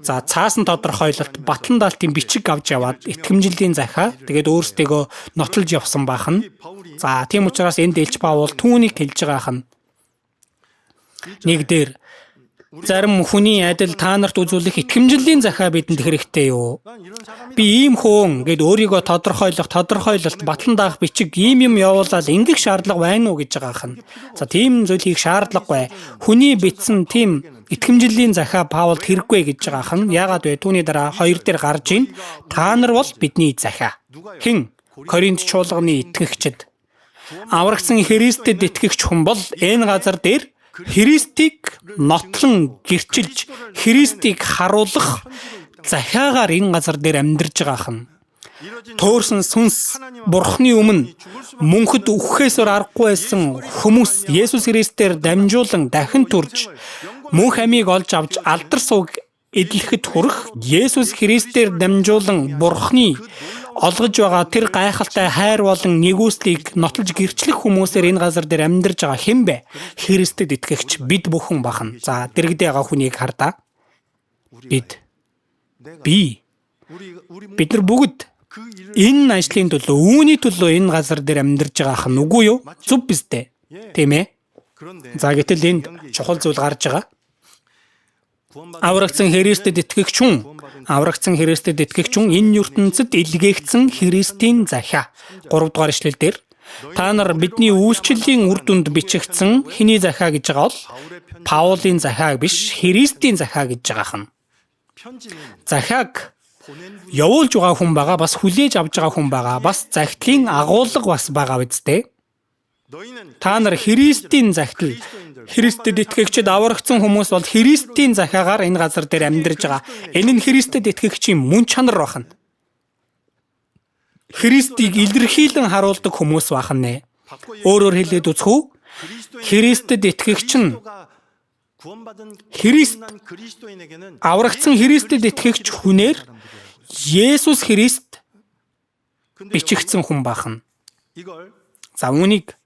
за цаасан тодорхойлолт батлан даалтын бичиг авч яваад итгэмжлэлийн захиа тэгээд өөрсдийгөө нотолж явсан байх нь. За тийм учраас энд Элч Паул түүнийг хэлж байгаа хань. Нэг дээр зарим хүний адил та нарт үзүүлэх итгэмжлэлийн захиа бидэнд хэрэгтэй юу? Би ийм хөөн гэд өөрийгөө тодорхойлох, тодорхойлолт, батлан даах бичиг ийм юм явуулаад ингэх шаардлага байна уу гэж байгаа хань. За тийм зүйл хийх шаардлагагүй. Хүний бичсэн тийм итгэмжлэлийн захиа Паулд хэрэггүй гэж байгаа хань. Яагаад вэ? Түүний дараа 2 дээр гарч ийн. Та нар бол бидний захиа. Хэн? Коринт чуулганы итгэгчид. Аврагдсан Христэд итгэгч хүн бол энэ газар дээр Христийг нотлон гэрчилж, Христийг харуулах захиагаар энэ газар дээр амьдарч байгаа хань. Төөрсөн сүнс Бурхны өмнө мөнхөд үхэхээс өөр аргагүй байсан хүмүүс Есүс Христээр дамжуулан дахин төрж мөнх амийг олж авч алдар сууг эдлэхэд хүрэх Есүс Христээр дамжуулан Бурхны олгож байгаа тэр гайхалтай хайр болон нигүүлслийг нотолж гэрчлэх хүмүүсээр энэ газар дээр амьдарч байгаа хэн бэ? Христэд итгэгч бид бүхэн бахна. За дэрэгдээ байгаа хүнийг хардаа. Бид бид нар бүгд энэ ажлын төлөө, үүний төлөө энэ газар дээр амьдарч байгаа хан үгүй юу? Зөв биз дээ. Тийм ээ? За гэтэл энд чухал зүйл гарч байгаа. Аврагдсан Христэд итгэгч хүн, аврагдсан Христэд итгэгч хүн энэ ертөнцид илгээгдсэн Христийн захиа. 3 дугаар ишлэл дээр та нар бидний үйлчлэлийн үр дүнд бичигдсэн хэний захиа гэж байгаа бол Паулийн захиа биш, Христийн захиа гэж байгаа хан. Захиаг явуулж байгаа хүн байгаа, бас хүлээж авч байгаа хүн байгаа, бас захидлын агуулга бас байгаа биз дээ. Та нар Христийн захидал, Христэд итгэгчид аврагдсан хүмүүс бол Христийн захиагаар энэ газар дээр амьдарч байгаа. Энэ нь Христэд итгэгчийн мөн чанар байна. Христийг илэрхийлэн харуулдаг хүмүүс байх нэ. Өөрөөр хэлээд үзэх үү? Христэд итгэгч нь Христ аврагдсан Христэд итгэгч хүнээр Есүс Христ бичигдсэн хүн байх нь. За, үүнийг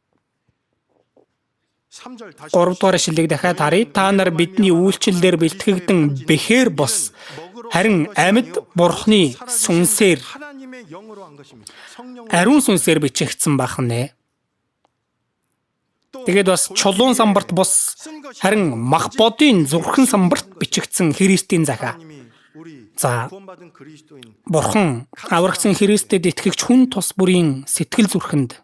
3 дугаар ишлэлийг дахиад харъя. Та нар бидний үйлчлэлээр бэлтгэгдэн бэхээр бос харин амьд Бурхны сүнсээр, ариун сүнсээр бичигдсэн байх нэ. Тэгээд бас чулуун самбарт бус харин мах бодын зүрхэн самбарт бичигдсэн Христийн захаа. За, Бурхан аврагдсан Христэд итгэгч хүн тус бүрийн сэтгэл зүрхэнд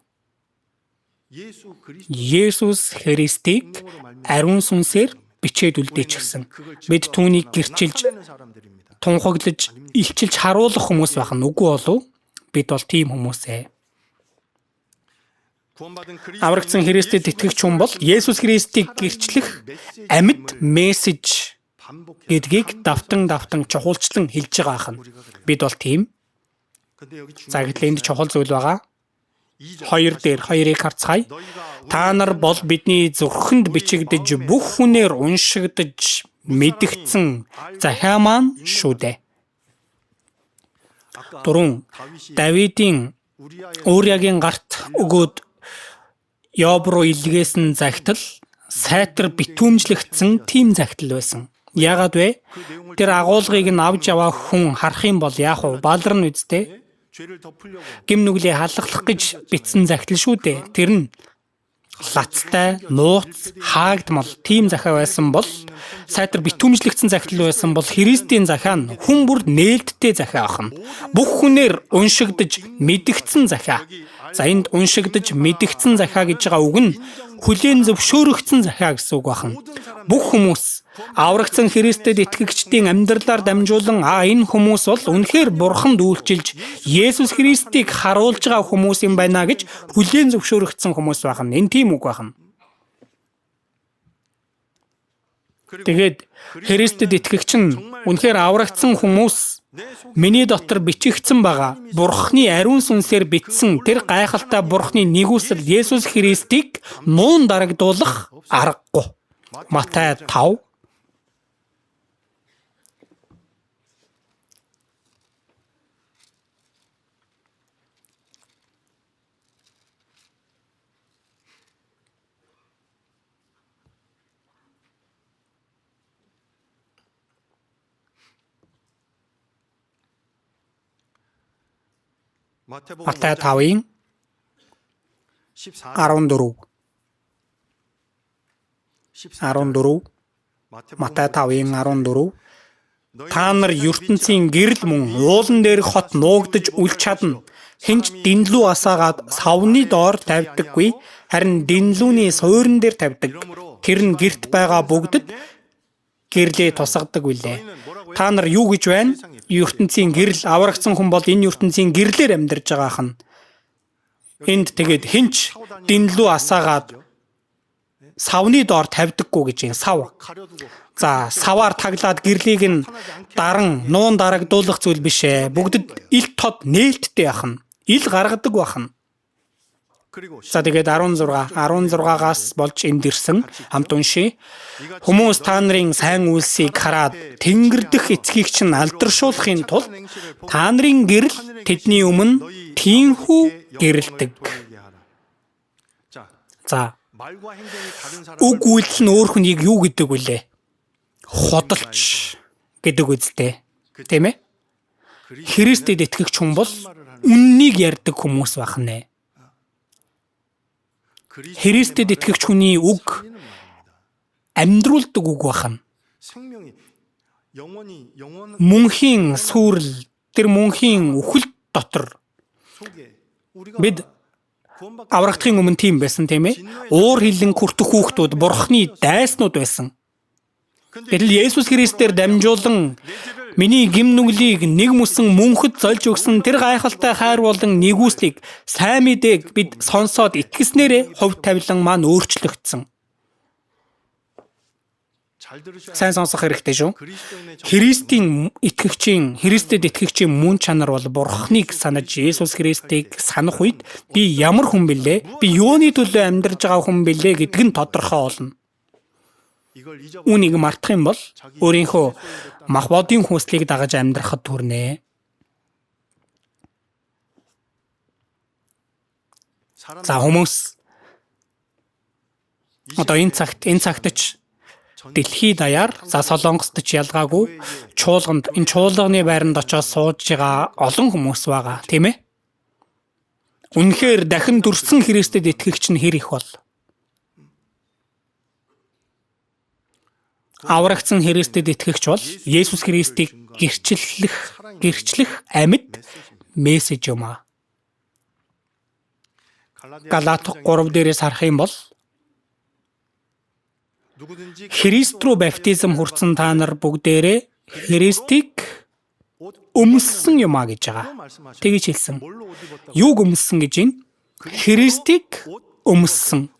Есүс Христийг ариун сүнсээр бичээд үлдээчихсэн. Бид түүнийг гэрчилж, тунхаглаж, илчилж харуулах хүмүүс байх нь үгүй болов? Бид бол тийм хүмүүс ээ. Аврагдсан Христэд итгэгч хүн бол Есүс Христийг гэрчлэх амьд мессеж гэдгийг давтан давтан чухалчлан хэлж байгаа ахна. Бид бол тийм. За, гэтэл энд чухал зүйл байгаа. 2 дээр 2-ыг харцгаая. Та нар бол бидний зүрхэнд бичигдэж бүх хүнээр уншигдаж мэдгдсэн захиа маань шүү дээ. Дөрвөн Давидын Уриагийн гарт өгөөд Йоб руу илгээсэн захидал сайтар битүүмжлэгдсэн тийм захидал байсан. Яагаад вэ? Тэр агуулгыг нь авч яваа хүн харах юм бол яах вэ? Баларна үсттэй. Гим нүглээ халахлах гэж бичсэн захидал шүү дээ. Тэр нь лацтай, нууц, хаагдмал тийм захиа байсан бол, сайтар битүүмжлэгдсэн захидал байсан бол Христийн захиа нь хүн бүр нээлттэй захиа ахна. Бүх хүнээр уншигдаж мэдгдсэн захиа. За, энд уншигдаж мэдгдсэн захиа гэж байгаа үг нь хүлээн зөвшөөрөгдсөн захиа гэсэн үг байна. Бүх хүмүүс аврагдсан Христэд итгэгчдийн амьдралаар дамжуулан энэ хүмүүс бол үнэхээр Бурханд үйлчилж Есүс Христийг харуулж байгаа хүмүүс юм байна гэж хүлээн зөвшөөрөгдсөн хүмүүс байна. Энэ тийм үг байна. Тэгээд Христэд итгэгч нь үнэхээр аврагдсан хүмүүс миний дотор бичигдсэн байгаа Бурхны ариун сүнсээр бичсэн тэр гайхалтай Бурхны нэгүсэл Есүс Христийг нуун дарагдуулах аргагүй. Матай 5. Матай 5-ын 14. 14. Матай 5-ын 14. Та нар ертөнцийн гэрэл мөн уулан дээрх хот нуугдаж үл чадна. Хэн ч дэнлүү асаагаад савны доор тавьдаггүй, харин дэнлүүний суурин дээр тавьдаг. Тэр нь гэрт байгаа бүгдэд гэрлээ тусгадаг билээ. Та нар юу гэж байна? Ертөнцийн гэрэл аврагдсан хүн бол энэ ертөнцийн гэрлээр амьдарч байгаа хань. Энд тэгээд хэн ч дэнлүү асаагаад савны доор тавьдаггүй гэж юм. Сав. За, саваар таглаад гэрлийг нь даран нуун дарагдуулах зүйл биш ээ. Бүгдэд ил тод нээлттэй яхна. Ил гаргадаг бахна. За, тэгээд 16-аас болж энд ирсэн хамт уншия. Хүмүүс та нарын сайн үйлсийг хараад тэнгэр дэх эцгийг чинь алдаршуулахын тулд та нарын гэрэл тэдний өмнө тийхүү гэрэлдэг. За, үг үйлдэл нь өөр хүнийг юу гэдэг вүлээ? Худалч гэдэг үстэй. Тийм ээ? Христэд итгэгч хүн бол үннийг ярьдаг хүмүүс байх нэ. Христэд итгэгч хүний үг амьдруулдаг үг байна. Мөнхийн сүрэл, тэр мөнхийн үхэл дотор бид аврагдахын өмнө тийм байсан, тийм ээ. Уур хилэн хүртэх хүүхдүүд, Бурхны дайснууд байсан. Гэтэл Есүс Христээр дамжуулан миний гим нүглийг нэг мөсөн мөнхөд зольж өгсөн тэр гайхалтай хайр болон нэгүслийг, сайн мэдээг бид сонсоод итгэснээрээ хувь тавилан маань өөрчлөгдсөн. Сайн сонсох хэрэгтэй шүү. Христийн итгэгчийн, Христэд итгэгчийн мөн чанар бол Бурхныг санаж, Есүс Христийг санах үед би ямар хүн бэлээ? Би юуны төлөө амьдарч байгаа хүн бэлээ гэдг нь тодорхой болно. Үүнийг мартах юм бол өөрийнхөө мах бодын хүслийг дагаж амьдрахад төрнө. За хүмүүс одоо энэ цагт ч дэлхий даяар, за Солонгост ч ялгаагүй чуулганд, энэ чуулганы байранд очоод сууж байгаа олон хүмүүс байгаа, тийм ээ? Үнэхээр дахин төрсөн Христэд итгэгч нь хэр их бол? Аврагдсан Христэд итгэгч бол Есүс Христийг гэрчлэх амьд мессеж юм аа. Галат 3 дээрээс харах юм бол Христ рүү баптизм хүртсэн та нар бүгдээрээ Христийг өмссөн юм а гэж байгаа. Тэгэж хэлсэн. Юуг өмссөн гэж байна? Христийг өмссөн.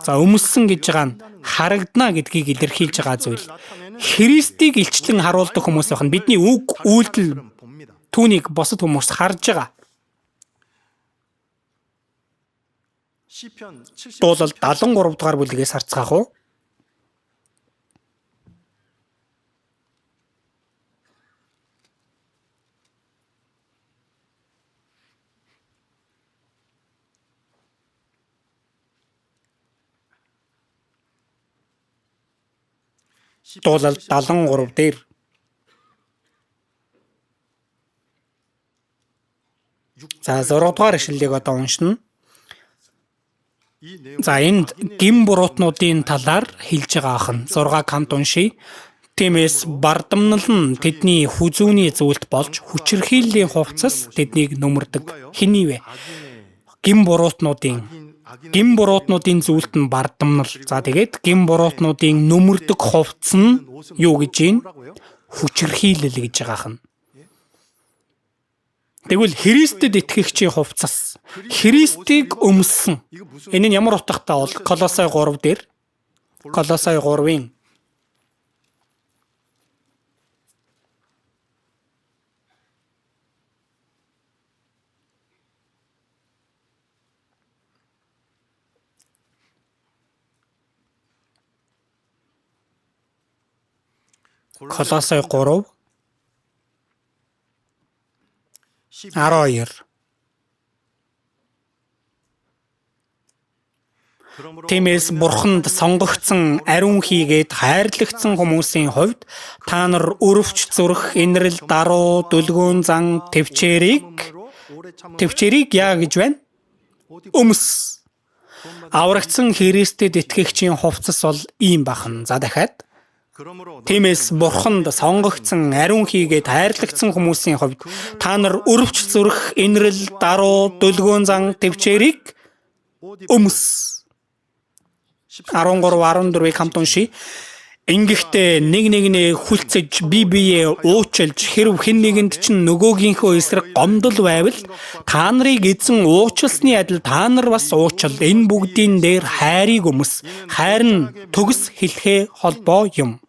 За, өмссөн гэж байгаа нь харагдана гэдгийг илэрхийлж байгаа зүйл. Христийг илчлэн харуулдаг хүмүүс байна. Бидний үг үйлдэл, түүнийг бусад хүмүүс харж байгаа. Дуулал 73 дугаар бүлгээс харцгаах уу? Дуулал 73 дээр за 6 дугаар ишлэлийг одоо уншина. За, энд гэм буруутнуудын талаар хэлж байгаа ах нь 6 хамт уншия. Тиймээс бардамнал нь тэдний хүзүүний зүйлт болж, хүчирхийллийн хувцас тэднийг нүмердэг. Хэний вэ? Гэм буруутнуудын. Гэм буруутнуудын зүйлт нь бардамнал. За, тэгээд гэм буруутнуудын нүмердэг хувцас нь юу гэж юм? Хүчирхийлэл гэж байгаа юм. Тэгвэл Христэд итгэгчийн хувцас, Христийг өмссөн. Энэ нь ямар утгатай бол Колосай 3 дээр, Колосай 3-ын Колосай 3 12. Тиймээс бурханд сонгогдсон, ариун хийгээд хайрлагдсан хүмүүсийн хувьд та нар өрөвч зүрх, энэрэл, даруй, дүлгөөн зан, тэвчээрийг яа гэж байна? Өмс. Аврагдсан Христэд итгэгчийн хувцас бол ийм бахан. За, дахиад. Тиймээс бурханд сонгогдсон, ариун хийгээд хайрлагдсан хүмүүсийн хувьд та нар өрөвч зүрх, энэрэл, даруй, дүлгөөн зан, тэвчээрийг өмс. 13 14-ийг хамт уншия. Ингэхдээ нэг нэгнээ хүлцэж, бие биеэ уучлж, хэрв хэн нэгэнд чинь нөгөөгийнхөө эсрэг гомдол байвал та нарыг эзэн уучлсны адил та нар бас уучил. Энэ бүгдийн дээр хайрыг өмс. Хайр нь төгс хэлхээ холбоо юм.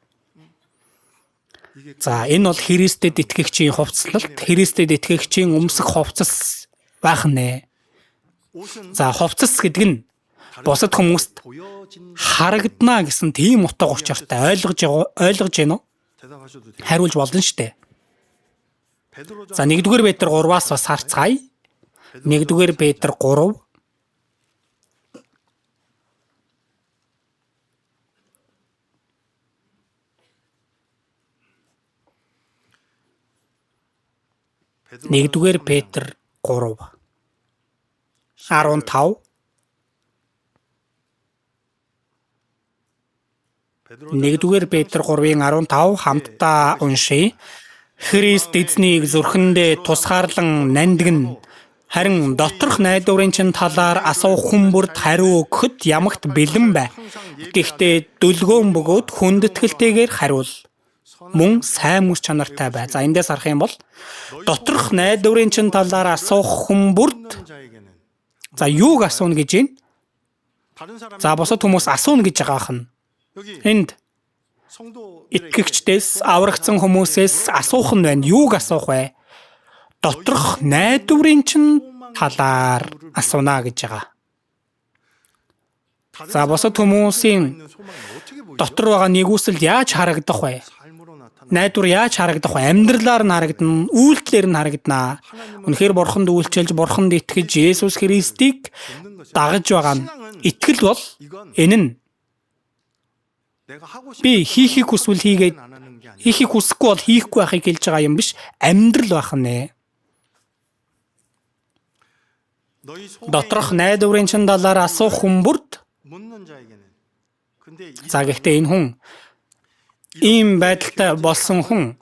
За, энэ бол Христэд итгэгчийн хувцлалт, Христэд итгэгчийн өмсөх хувцас байх нэ. За, хувцас гэдэг нь бусад хүмүүст харагдана гэсэн тийм утга учиртай, ойлгож байна уу? Хариулж болно штэ. За, 1-р Петр 3-аас бас харцгаая. 1-р Петр 3. 1-р Петр 3 15. 1-р Петр 3-ын 15 хамтдаа уншъя. Христ эзнийг зүрхэндээ тусгаарлан нандинна. Харин доторх найдварын чинь талаар асуух хүн бүрд хариу өгөхөд ямагт бэлэн бай. Гэхдээ дүлгөөн бөгөөд хүндэтгэлтэйгээр хариул. Мөн сайн мөс чанартай бай. За, эндээс харах юм бол доторх найдварын чинь талаар асуух хүн бүрд, за, юуг асууна гэж байна? За, бусад хүмүүс асууна гэж байгаа юм. Энд итгэгчдээс, аврагдсан хүмүүсээс асуух нь байна. Юуг асуух вэ? Доторх найдварын чинь талаар асууна гэж байгаа. За, бусад хүмүүсийн дотор байгаа нигүүлсэл яаж харагдах вэ? Найдвар яаж харагдах вэ? Амьдралаар нь харагдана, үйлдэлээр нь харагдана. Үнэхээр бурханд үйлчилж, бурханд итгэж, Есүс Христийг дагаж байгаа нь итгэл бол энэ нь би хийхийг хүсвэл хийгээд хийхийг хүсэхгүй бол хийхгүй байхыг хэлж байгаа юм биш, амьдрал байх нэ. Доторх найдварын чин талаар асуух хүн бүрд за гэхдээ энэ хүн ийм байдалтай болсон хүн,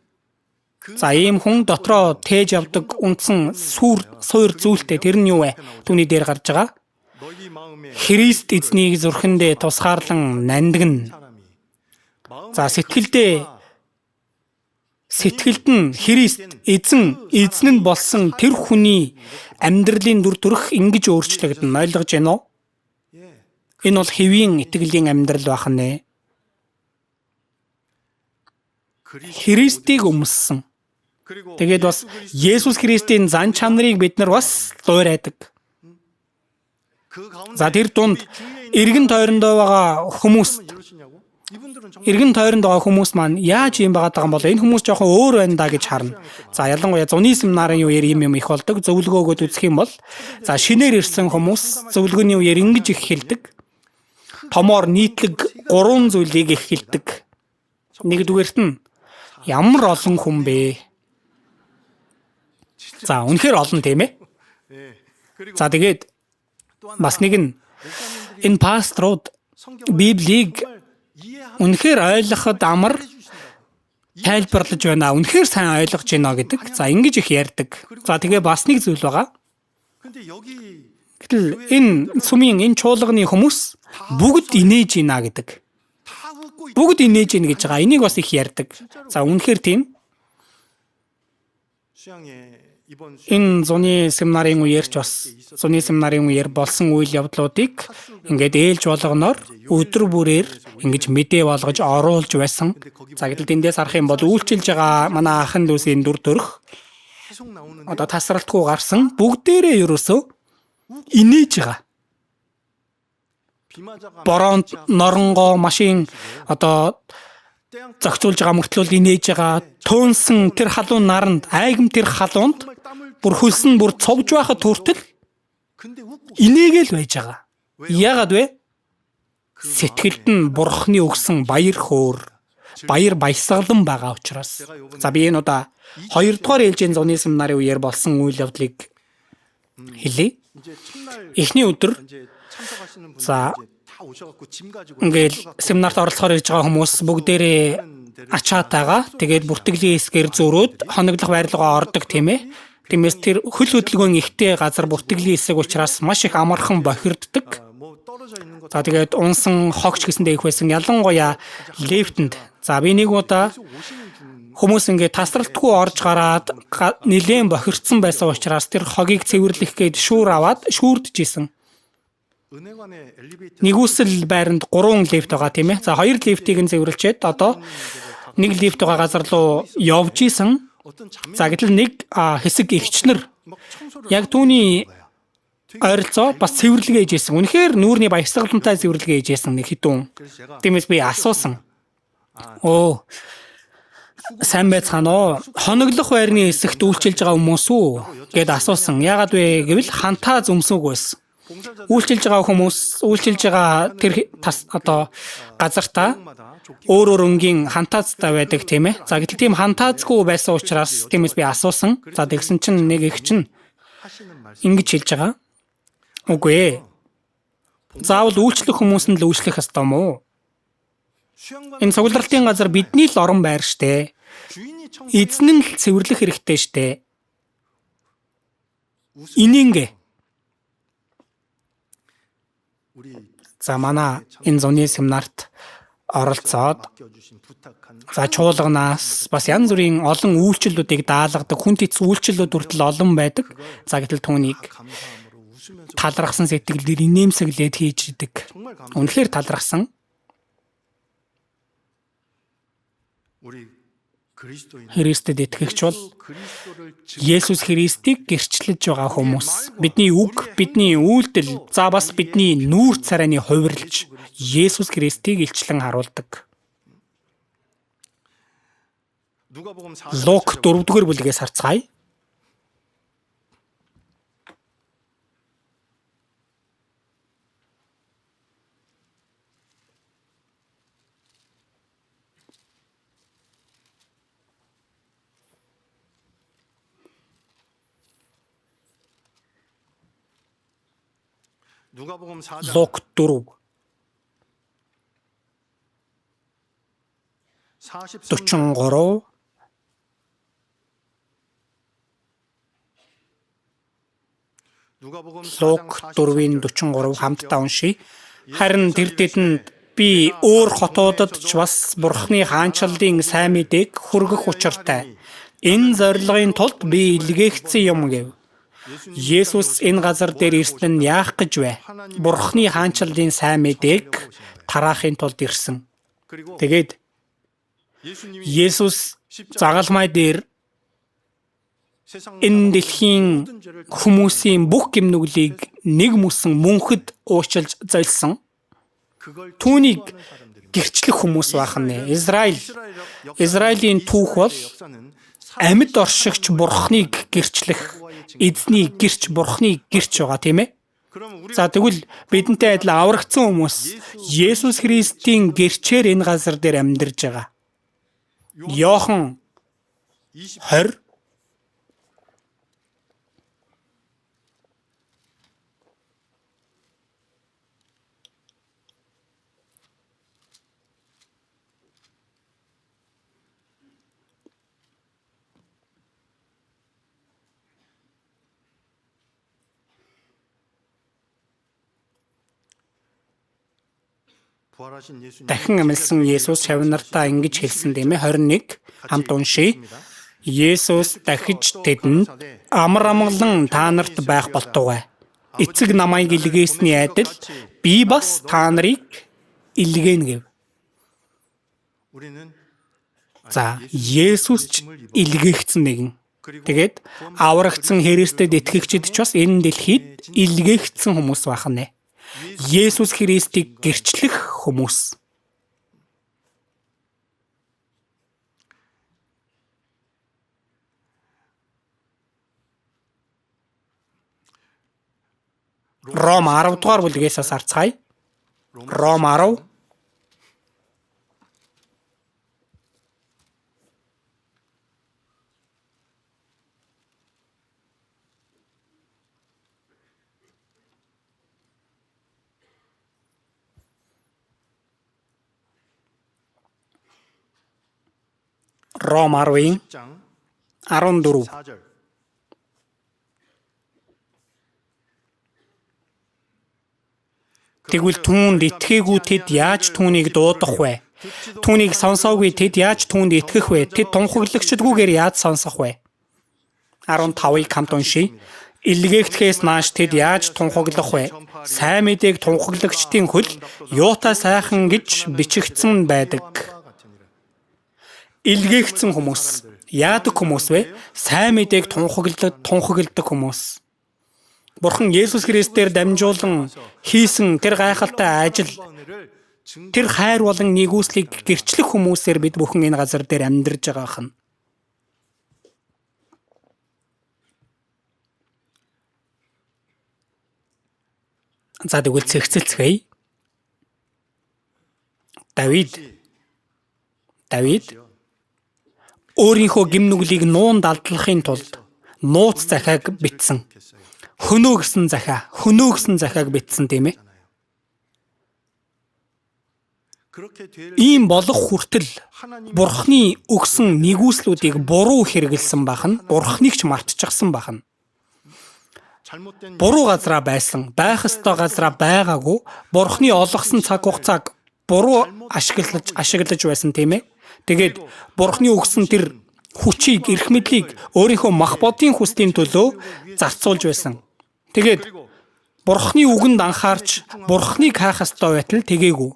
за ийм хүн дотроо тээж явдаг үндсэн суур зүйлтэй, тэр нь юу вэ? Түүний дээр гарч байгаа. Христ эзнийг зүрхэндээ тусгаарлан нандинна. За сэтгэлдээ сэтгэлд нь Христ эзэн эзэн нь болсон тэр хүний амьдралын дүр төрх ингэж өөрчлөгдөнө. Ойлгож байна уу? Энэ бол хэвийн итгэлийн амьдрал байх нэ. Христийг өмссөн. Тэгээд бас Есүс Христийн зан чанарыг бид нар бас дуурайдаг. За тэр дунд эргэн тойрондоо байгаа хүмүүст эргэн тойронд байгаа хүмүүс маань яаж юм байгаад байгаа юм бол энэ хүмүүс жоохон өөр байна да гэж харна. За ялангуяа зуны семинарын үеэр юм их болдог. Зөвлөгөө өгөөд үзэх юм бол за шинээр ирсэн хүмүүс зөвлөгөөний үеэр ингэж их хэлдэг. Томоор нийтлэг 3 зүйлийг их хэлдэг. Нэгдүгээрт нь ямар олон хүн бэ? За үнэхээр олон тийм ээ. За тэгээд бас нэг нь энэ пасторууд Библийг үнэхээр ойлгоход амар тайлбарлаж байна. Үнэхээр сайн ойлгож байна гэдэг. За ингэж их ярьдаг. За тэгээ бас нэг зүйл байгаа. Гэтэл энэ сүмийн энэ чуулганы хүмүүс бүгд инээж байна гэдэг. Бүгд инээж байна гэж байгаа. Энийг бас их ярьдаг. За үнэхээр тийм. Энэ зуны семинарын үеэр ч бас зуны семинарын үеэр болсон үйл явдлуудыг ингээд ээлж болгоноор өдөр бүрээр ингэж мэдээ болгож оруулж байсан. За гэтэл тэндээс харах юм бол үйлчилж байгаа манай ахын дүүсийн дүр төрх одоо тасралтгүй гарсан бүгдээрээ ерөөсөө инээж байгаа. Бороонд норонгоо машин одоо зохицуулж байгаа мөртлөө инээж байгаа. Төөнсөн тэр халуун наранд, айгам тэр халуунд бүр хөлсөн бүр цовж байхад хүртэл инээгээл байж байгаа. Яагаад вэ? Сэтгэлд нь Бурхны өгсөн баяр хөөр, баяр баясгалан байгаа учраас. За би энэ удаа 2 дугаар ээлжийн зуны семинарын үеэр болсон үйл явдлыг хэлье. Эхний өдөр за ингээл семинарт оролцохоор ирж байгаа хүмүүс бүгдээрээ ачаатайгаа тэгээд бүртгэлийн хэсгээр зөрөөд хоноглох байр руугаа ордог тийм ээ. Тиймээс тэр хөл хөдөлгөөн ихтэй газар бүртгэлийн хэсэг учраас маш их амархан бохирддаг. За тэгээд унсан хогч гэсэндээ их байсан, ялангуяа лифтэнд. За би нэг удаа хүмүүс ингээд тасралтгүй орж гараад нэлээд бохирдсан байсан учраас тэр хогийг цэвэрлэх гээд шүүр аваад шүүрдэж исэн. Нэгүсэл байранд 3 лифт байгаа тийм ээ. За 2 лифтийг нь цэвэрлчээд одоо нэг лифт байгаа газар руу явж исэн. За гэтэл нэг хэсэг эгчнэр яг түүний ойролцоо бас цэвэрлэгээ хийж исэн. Үнэхээр нүүрний баясгалантай цэвэрлэгээ хийж исэн нэг хитүүн. Тиймээс би асуусан. Оо сайн байцгаана уу? Хоноглох байрны хэсэгт үйлчилж байгаа хүмүүс үү гэд асуусан. Яагаад вэ гэвэл хантаа зүмсүүг байсан. Үйлчилж байгаа хүмүүс, үйлчилж байгаа тэр тас одоо газартаа өөр өөр өнгийн хантаацтай байдаг тийм ээ. За гэтэл тийм хантаацгүй байсан учраас тиймээс би асуусан. За тэгсэн чинь нэг их чинь ингэж хэлж байгаа. Үгүй ээ. Заавал үйлчлэх хүмүүс нь л үйлчлэх ёстой юм уу? Энэ цугларалтын газар бидний л орон байр штэ. Эзэн нь л цэвэрлэх хэрэгтэй штэ. Инээнгэ. За манай энэ зуны семинарт оролцоод за чуулганаас бас янз бүрийн олон үйлчлэлүүдийг даалгадаг, хүнд хэцүү үйлчлэлүүд хүртэл олон байдаг. За гэтэл түүнийг талархсан сэтгэлээр инээмсэглээд хийж идэг. Үнэхээр талархсан. Христэд итгэгч бол Есүс Христийг гэрчлэж байгаа хүмүүс. Бидний үг, бидний үйлдэл, за бас бидний нүүр царайны хувирлж Есүс Христийг илчлэн харуулдаг. Лук 4-р бүлгээс харцгаая. Лук 4 43 Лук 4:43 хамтдаа уншийе. Харин тэр тэдэнд би өөр хотуудад ч бас Бурхны хаанчлалын сайн мэдээг хүргэх учиртай. Энэ зорилгын тулд би илгээгдсэн юм гэв. Есүс энэ газар дээр ирсэн нь яах гэж вэ? Бурхны хаанчлалын сайн мэдээг тараахын тулд ирсэн. Тэгээд Есүс загалмай дээр энэ дэлхийн хүмүүсийн бүх гэмнүглийг нэг мөсөн мөнхөд уучлж золисон. Түүнийг гэрчлэх хүмүүс байх нь. Израилийн түүх бол амьд оршигч Бурхныг гэрчлэх, эзний гэрч, Бурхны гэрч байгаа, тийм ээ? За тэгвэл бидэнтэй адил аврагдсан хүмүүс Есүс Христийн гэрчээр энэ газар дээр амьдарж байгаа. Иохан 20 Дахин амилсан Есүс шавнартаа ингэж хэлсэн тийм ээ 21 хамт уншийе. Есүс дахиж тэдэнд амар амгалан та нарт байх болтугай. Эцэг намайг илгээсний адил би бас та нарыг илгээнэ гэв. За Есүс ч илгээгдсэн нэгэн. Тэгээд аврагдсан Христэд итгэгчид ч бас энэ дэлхийд илгээгдсэн хүмүүс байх нэ. Есүс Христийг гэрчлэх хүмүүс. Ром 10 дугаар бүлгээс бас харцгаая. Ром 10 Ром 10-ын 14. Тэгвэл түүнд итгээгүй тэд яаж түүнийг дуудах вэ? Түүнийг сонсоогүй тэд яаж түүнд итгэх вэ? Тэд тунхаглагчдгүйгээр яаж сонсох вэ? 15-ыг хамт уншийе. Илгээгдэхээс нааш тэд яаж тунхаглах вэ? Сайн мэдээг тунхаглагчдын хөл юутай сайхан гэж бичигдсэн байдаг. Илгээгдсэн хүмүүс яадаг хүмүүс вэ? Сайн мэдээг тунхагладаг хүмүүс. Бурхан Есүс Христээр дамжуулан хийсэн тэр гайхалтай ажил, тэр хайр болон нэгүслийг гэрчлэх хүмүүсээр бид бүхэн энэ газар дээр амьдарж байгаа юм. За тэгвэл цэгцэлцгээе. Давид өөрийнхөө гэм нүглийг нуунд алдлахын тулд нууц захиаг бичсэн. Хөнөө гэсэн захиа, хөнөө гэсэн захиаг бичсэн, тийм ээ. Ийм болох хүртэл Бурхны өгсөн нэгүслүүдийг буруу хэрэгэлсэн байх нь, Бурхныг ч мартчихсан байх нь. Буруу газраа байсан, байх ёстой газраа байгаагүй, Бурхны олгосон цаг хугацааг буруу ашиглаж байсан, тийм ээ. Тэгээд Бурхны өгсөн тэр хүчийг, эрх мэдлийг өөрийнхөө мах бодын хүслийн төлөө зарцуулж байсан. Тэгээд Бурхны үгэнд анхаарч, Бурхныг хайх ёстой байтал тэгээгүй.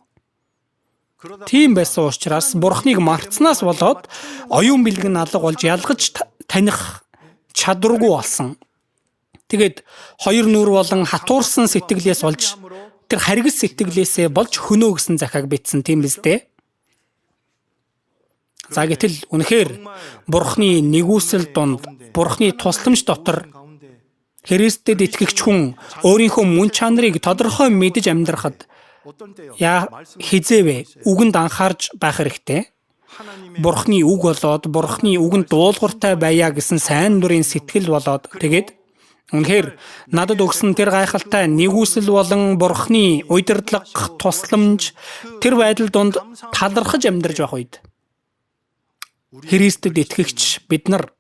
Тийм байсан учраас Бурхныг мартсанаас болоод оюун бэлэг нь алга болж ялгаж таних чадваргүй болсон. Тэгээд хоёр нүур болон хатуурсан сэтгэлээс болж тэр харгас сэтгэлээсээ болж хөнөө гэсэн захиаг бичсэн, тийм биз дээ. За гэтэл үнэхээр Бурхны нэгүсэл дунд, Бурхны тусламж дотор Христэд итгэгч хүн өөрийнхөө мөн чанарыг тодорхой мэдэж амьдрахад хизээвэ үгэнд анхаарч байх хэрэгтэй. Бурхны үг болоод, Бурхны үгэнд дуулууртай байя гэсэн сайн дурын сэтгэл болоод тэгээд Үнэхээр надад өгсөн тэр гайхалтай нигүүлсэл болон Бурхны удирдлага, тусламж тэр байдал донд талархаж амьдарч байх үед Христэд итгэгч бид нар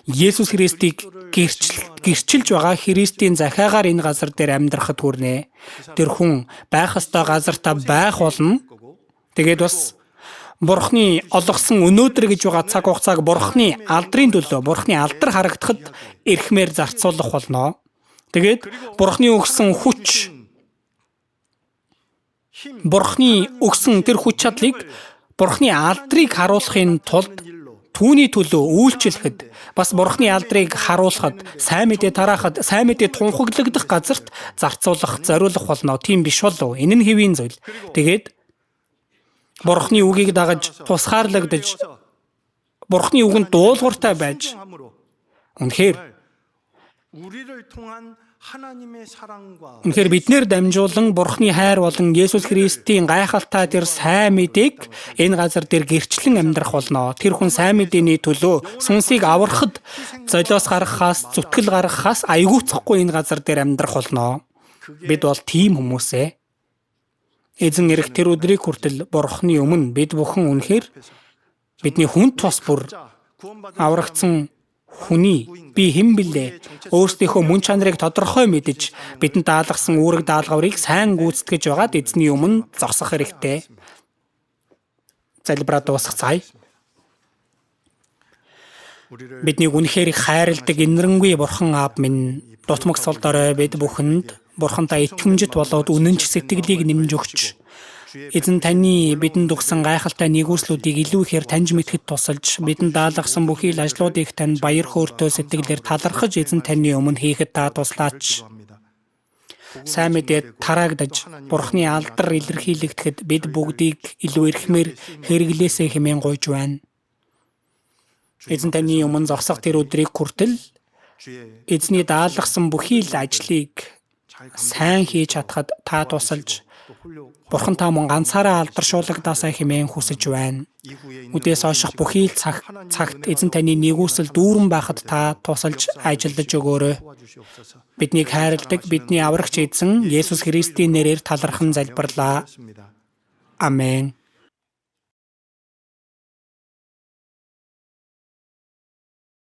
Есүс Христийг гэрчилж байгаа Христийн захиагаар энэ газар дээр амьдрахад хүрнэ. Тэр хүн байх ёстой газартаа байх болно. Тэгээд бас Бурхны олгосон өнөөдөр гэж байгаа цаг хугацааг Бурхны алдрын төлөө, Бурхны алдар харагдахад эрхмээр зарцуулах болно. Тэгээд Бурхны өгсөн хүч, Бурхны өгсөн тэр хүч чадлыг Бурхны алдрыг харуулахын тулд түүний төлөө үйлчлэхэд, бас Бурхны алдрыг харуулахад, сайн мэдээ тараахад, сайн мэдээ тунхаглагдах газарт зарцуулах, зориулах болно. Тийм биш болов. Энэ нь хэвийн зүйл. Тэгээд Бурхны үгийг дагаж тусгаарлагдаж, Бурхны үгэнд дуулууртай байж үнэхээр биднээр дамжуулан Бурхны хайр болон Есүс Христийн гайхалтай тэр сайн мэдээг энэ газар дээр гэрчлэн амьдрах болно. Тэр хүн сайн мэдээний төлөө сүнсийг аврахад, золиос гаргахаас, зүтгэл гаргахаас аягүй энэ газар дээр амьдрах болно. Бид бол тийм хүмүүсээ. Эзэн ирэх тэр өдрийг хүртэл Бурхны өмнө бид бүхэн үнэхээр бидний хүн тус бүр аврагдсан хүний би хэн бilé өөрсдийнхөө мөн чанарыг тодорхой мэдэж бидэнд даалгасан үүрэг даалгаврыг сайн гүйцэтгэж байгаад эзний өмнө зогсох хэрэгтэй. Залбираа дуусгацгаая. Биднийг үнэхээр их хайрладаг энэрэнгүй Бурхан Аав минь, дутмаг сул дорой бид бүхэнд Бурхантай итгэмжит болоод үнэнч сэтгэлийг нэмж өгч, эзэн таны бидэнд өгсөн гайхалтай нигүүлслүүдийг илүү ихээр таньж мэдэхэд тусалж, бидэнд даалгасан бүхий л ажлуудыг танд баяр хөөртэй сэтгэлээр талархаж эзэн таны өмнө хийхэд та туслаач. Сайн мэдээ тараагдаж, Бурхны алдар илэрхийлэгдэхэд бид бүгдийг илүү эрхмээр хэрэглээсэй хэмээн гуйж байна. Эзэн таны өмнө зогсох тэр өдрийг хүртэл эзний даалгасан бүхий л ажлыг сайн хийж чадхад та тусалж, Бурхан та мөн ганцаараа алдаршуулагдаасай хэмээн хүсэж байна. Үдээс хойших бүхий л цагт эзэн таны нигүүлсэл дүүрэн байхад та тусалж ажиллаж өгөөрэй. Биднийг хайрладаг бидний аврагч эзэн Есүс Христийн нэрээр талархан залбирлаа. Амен.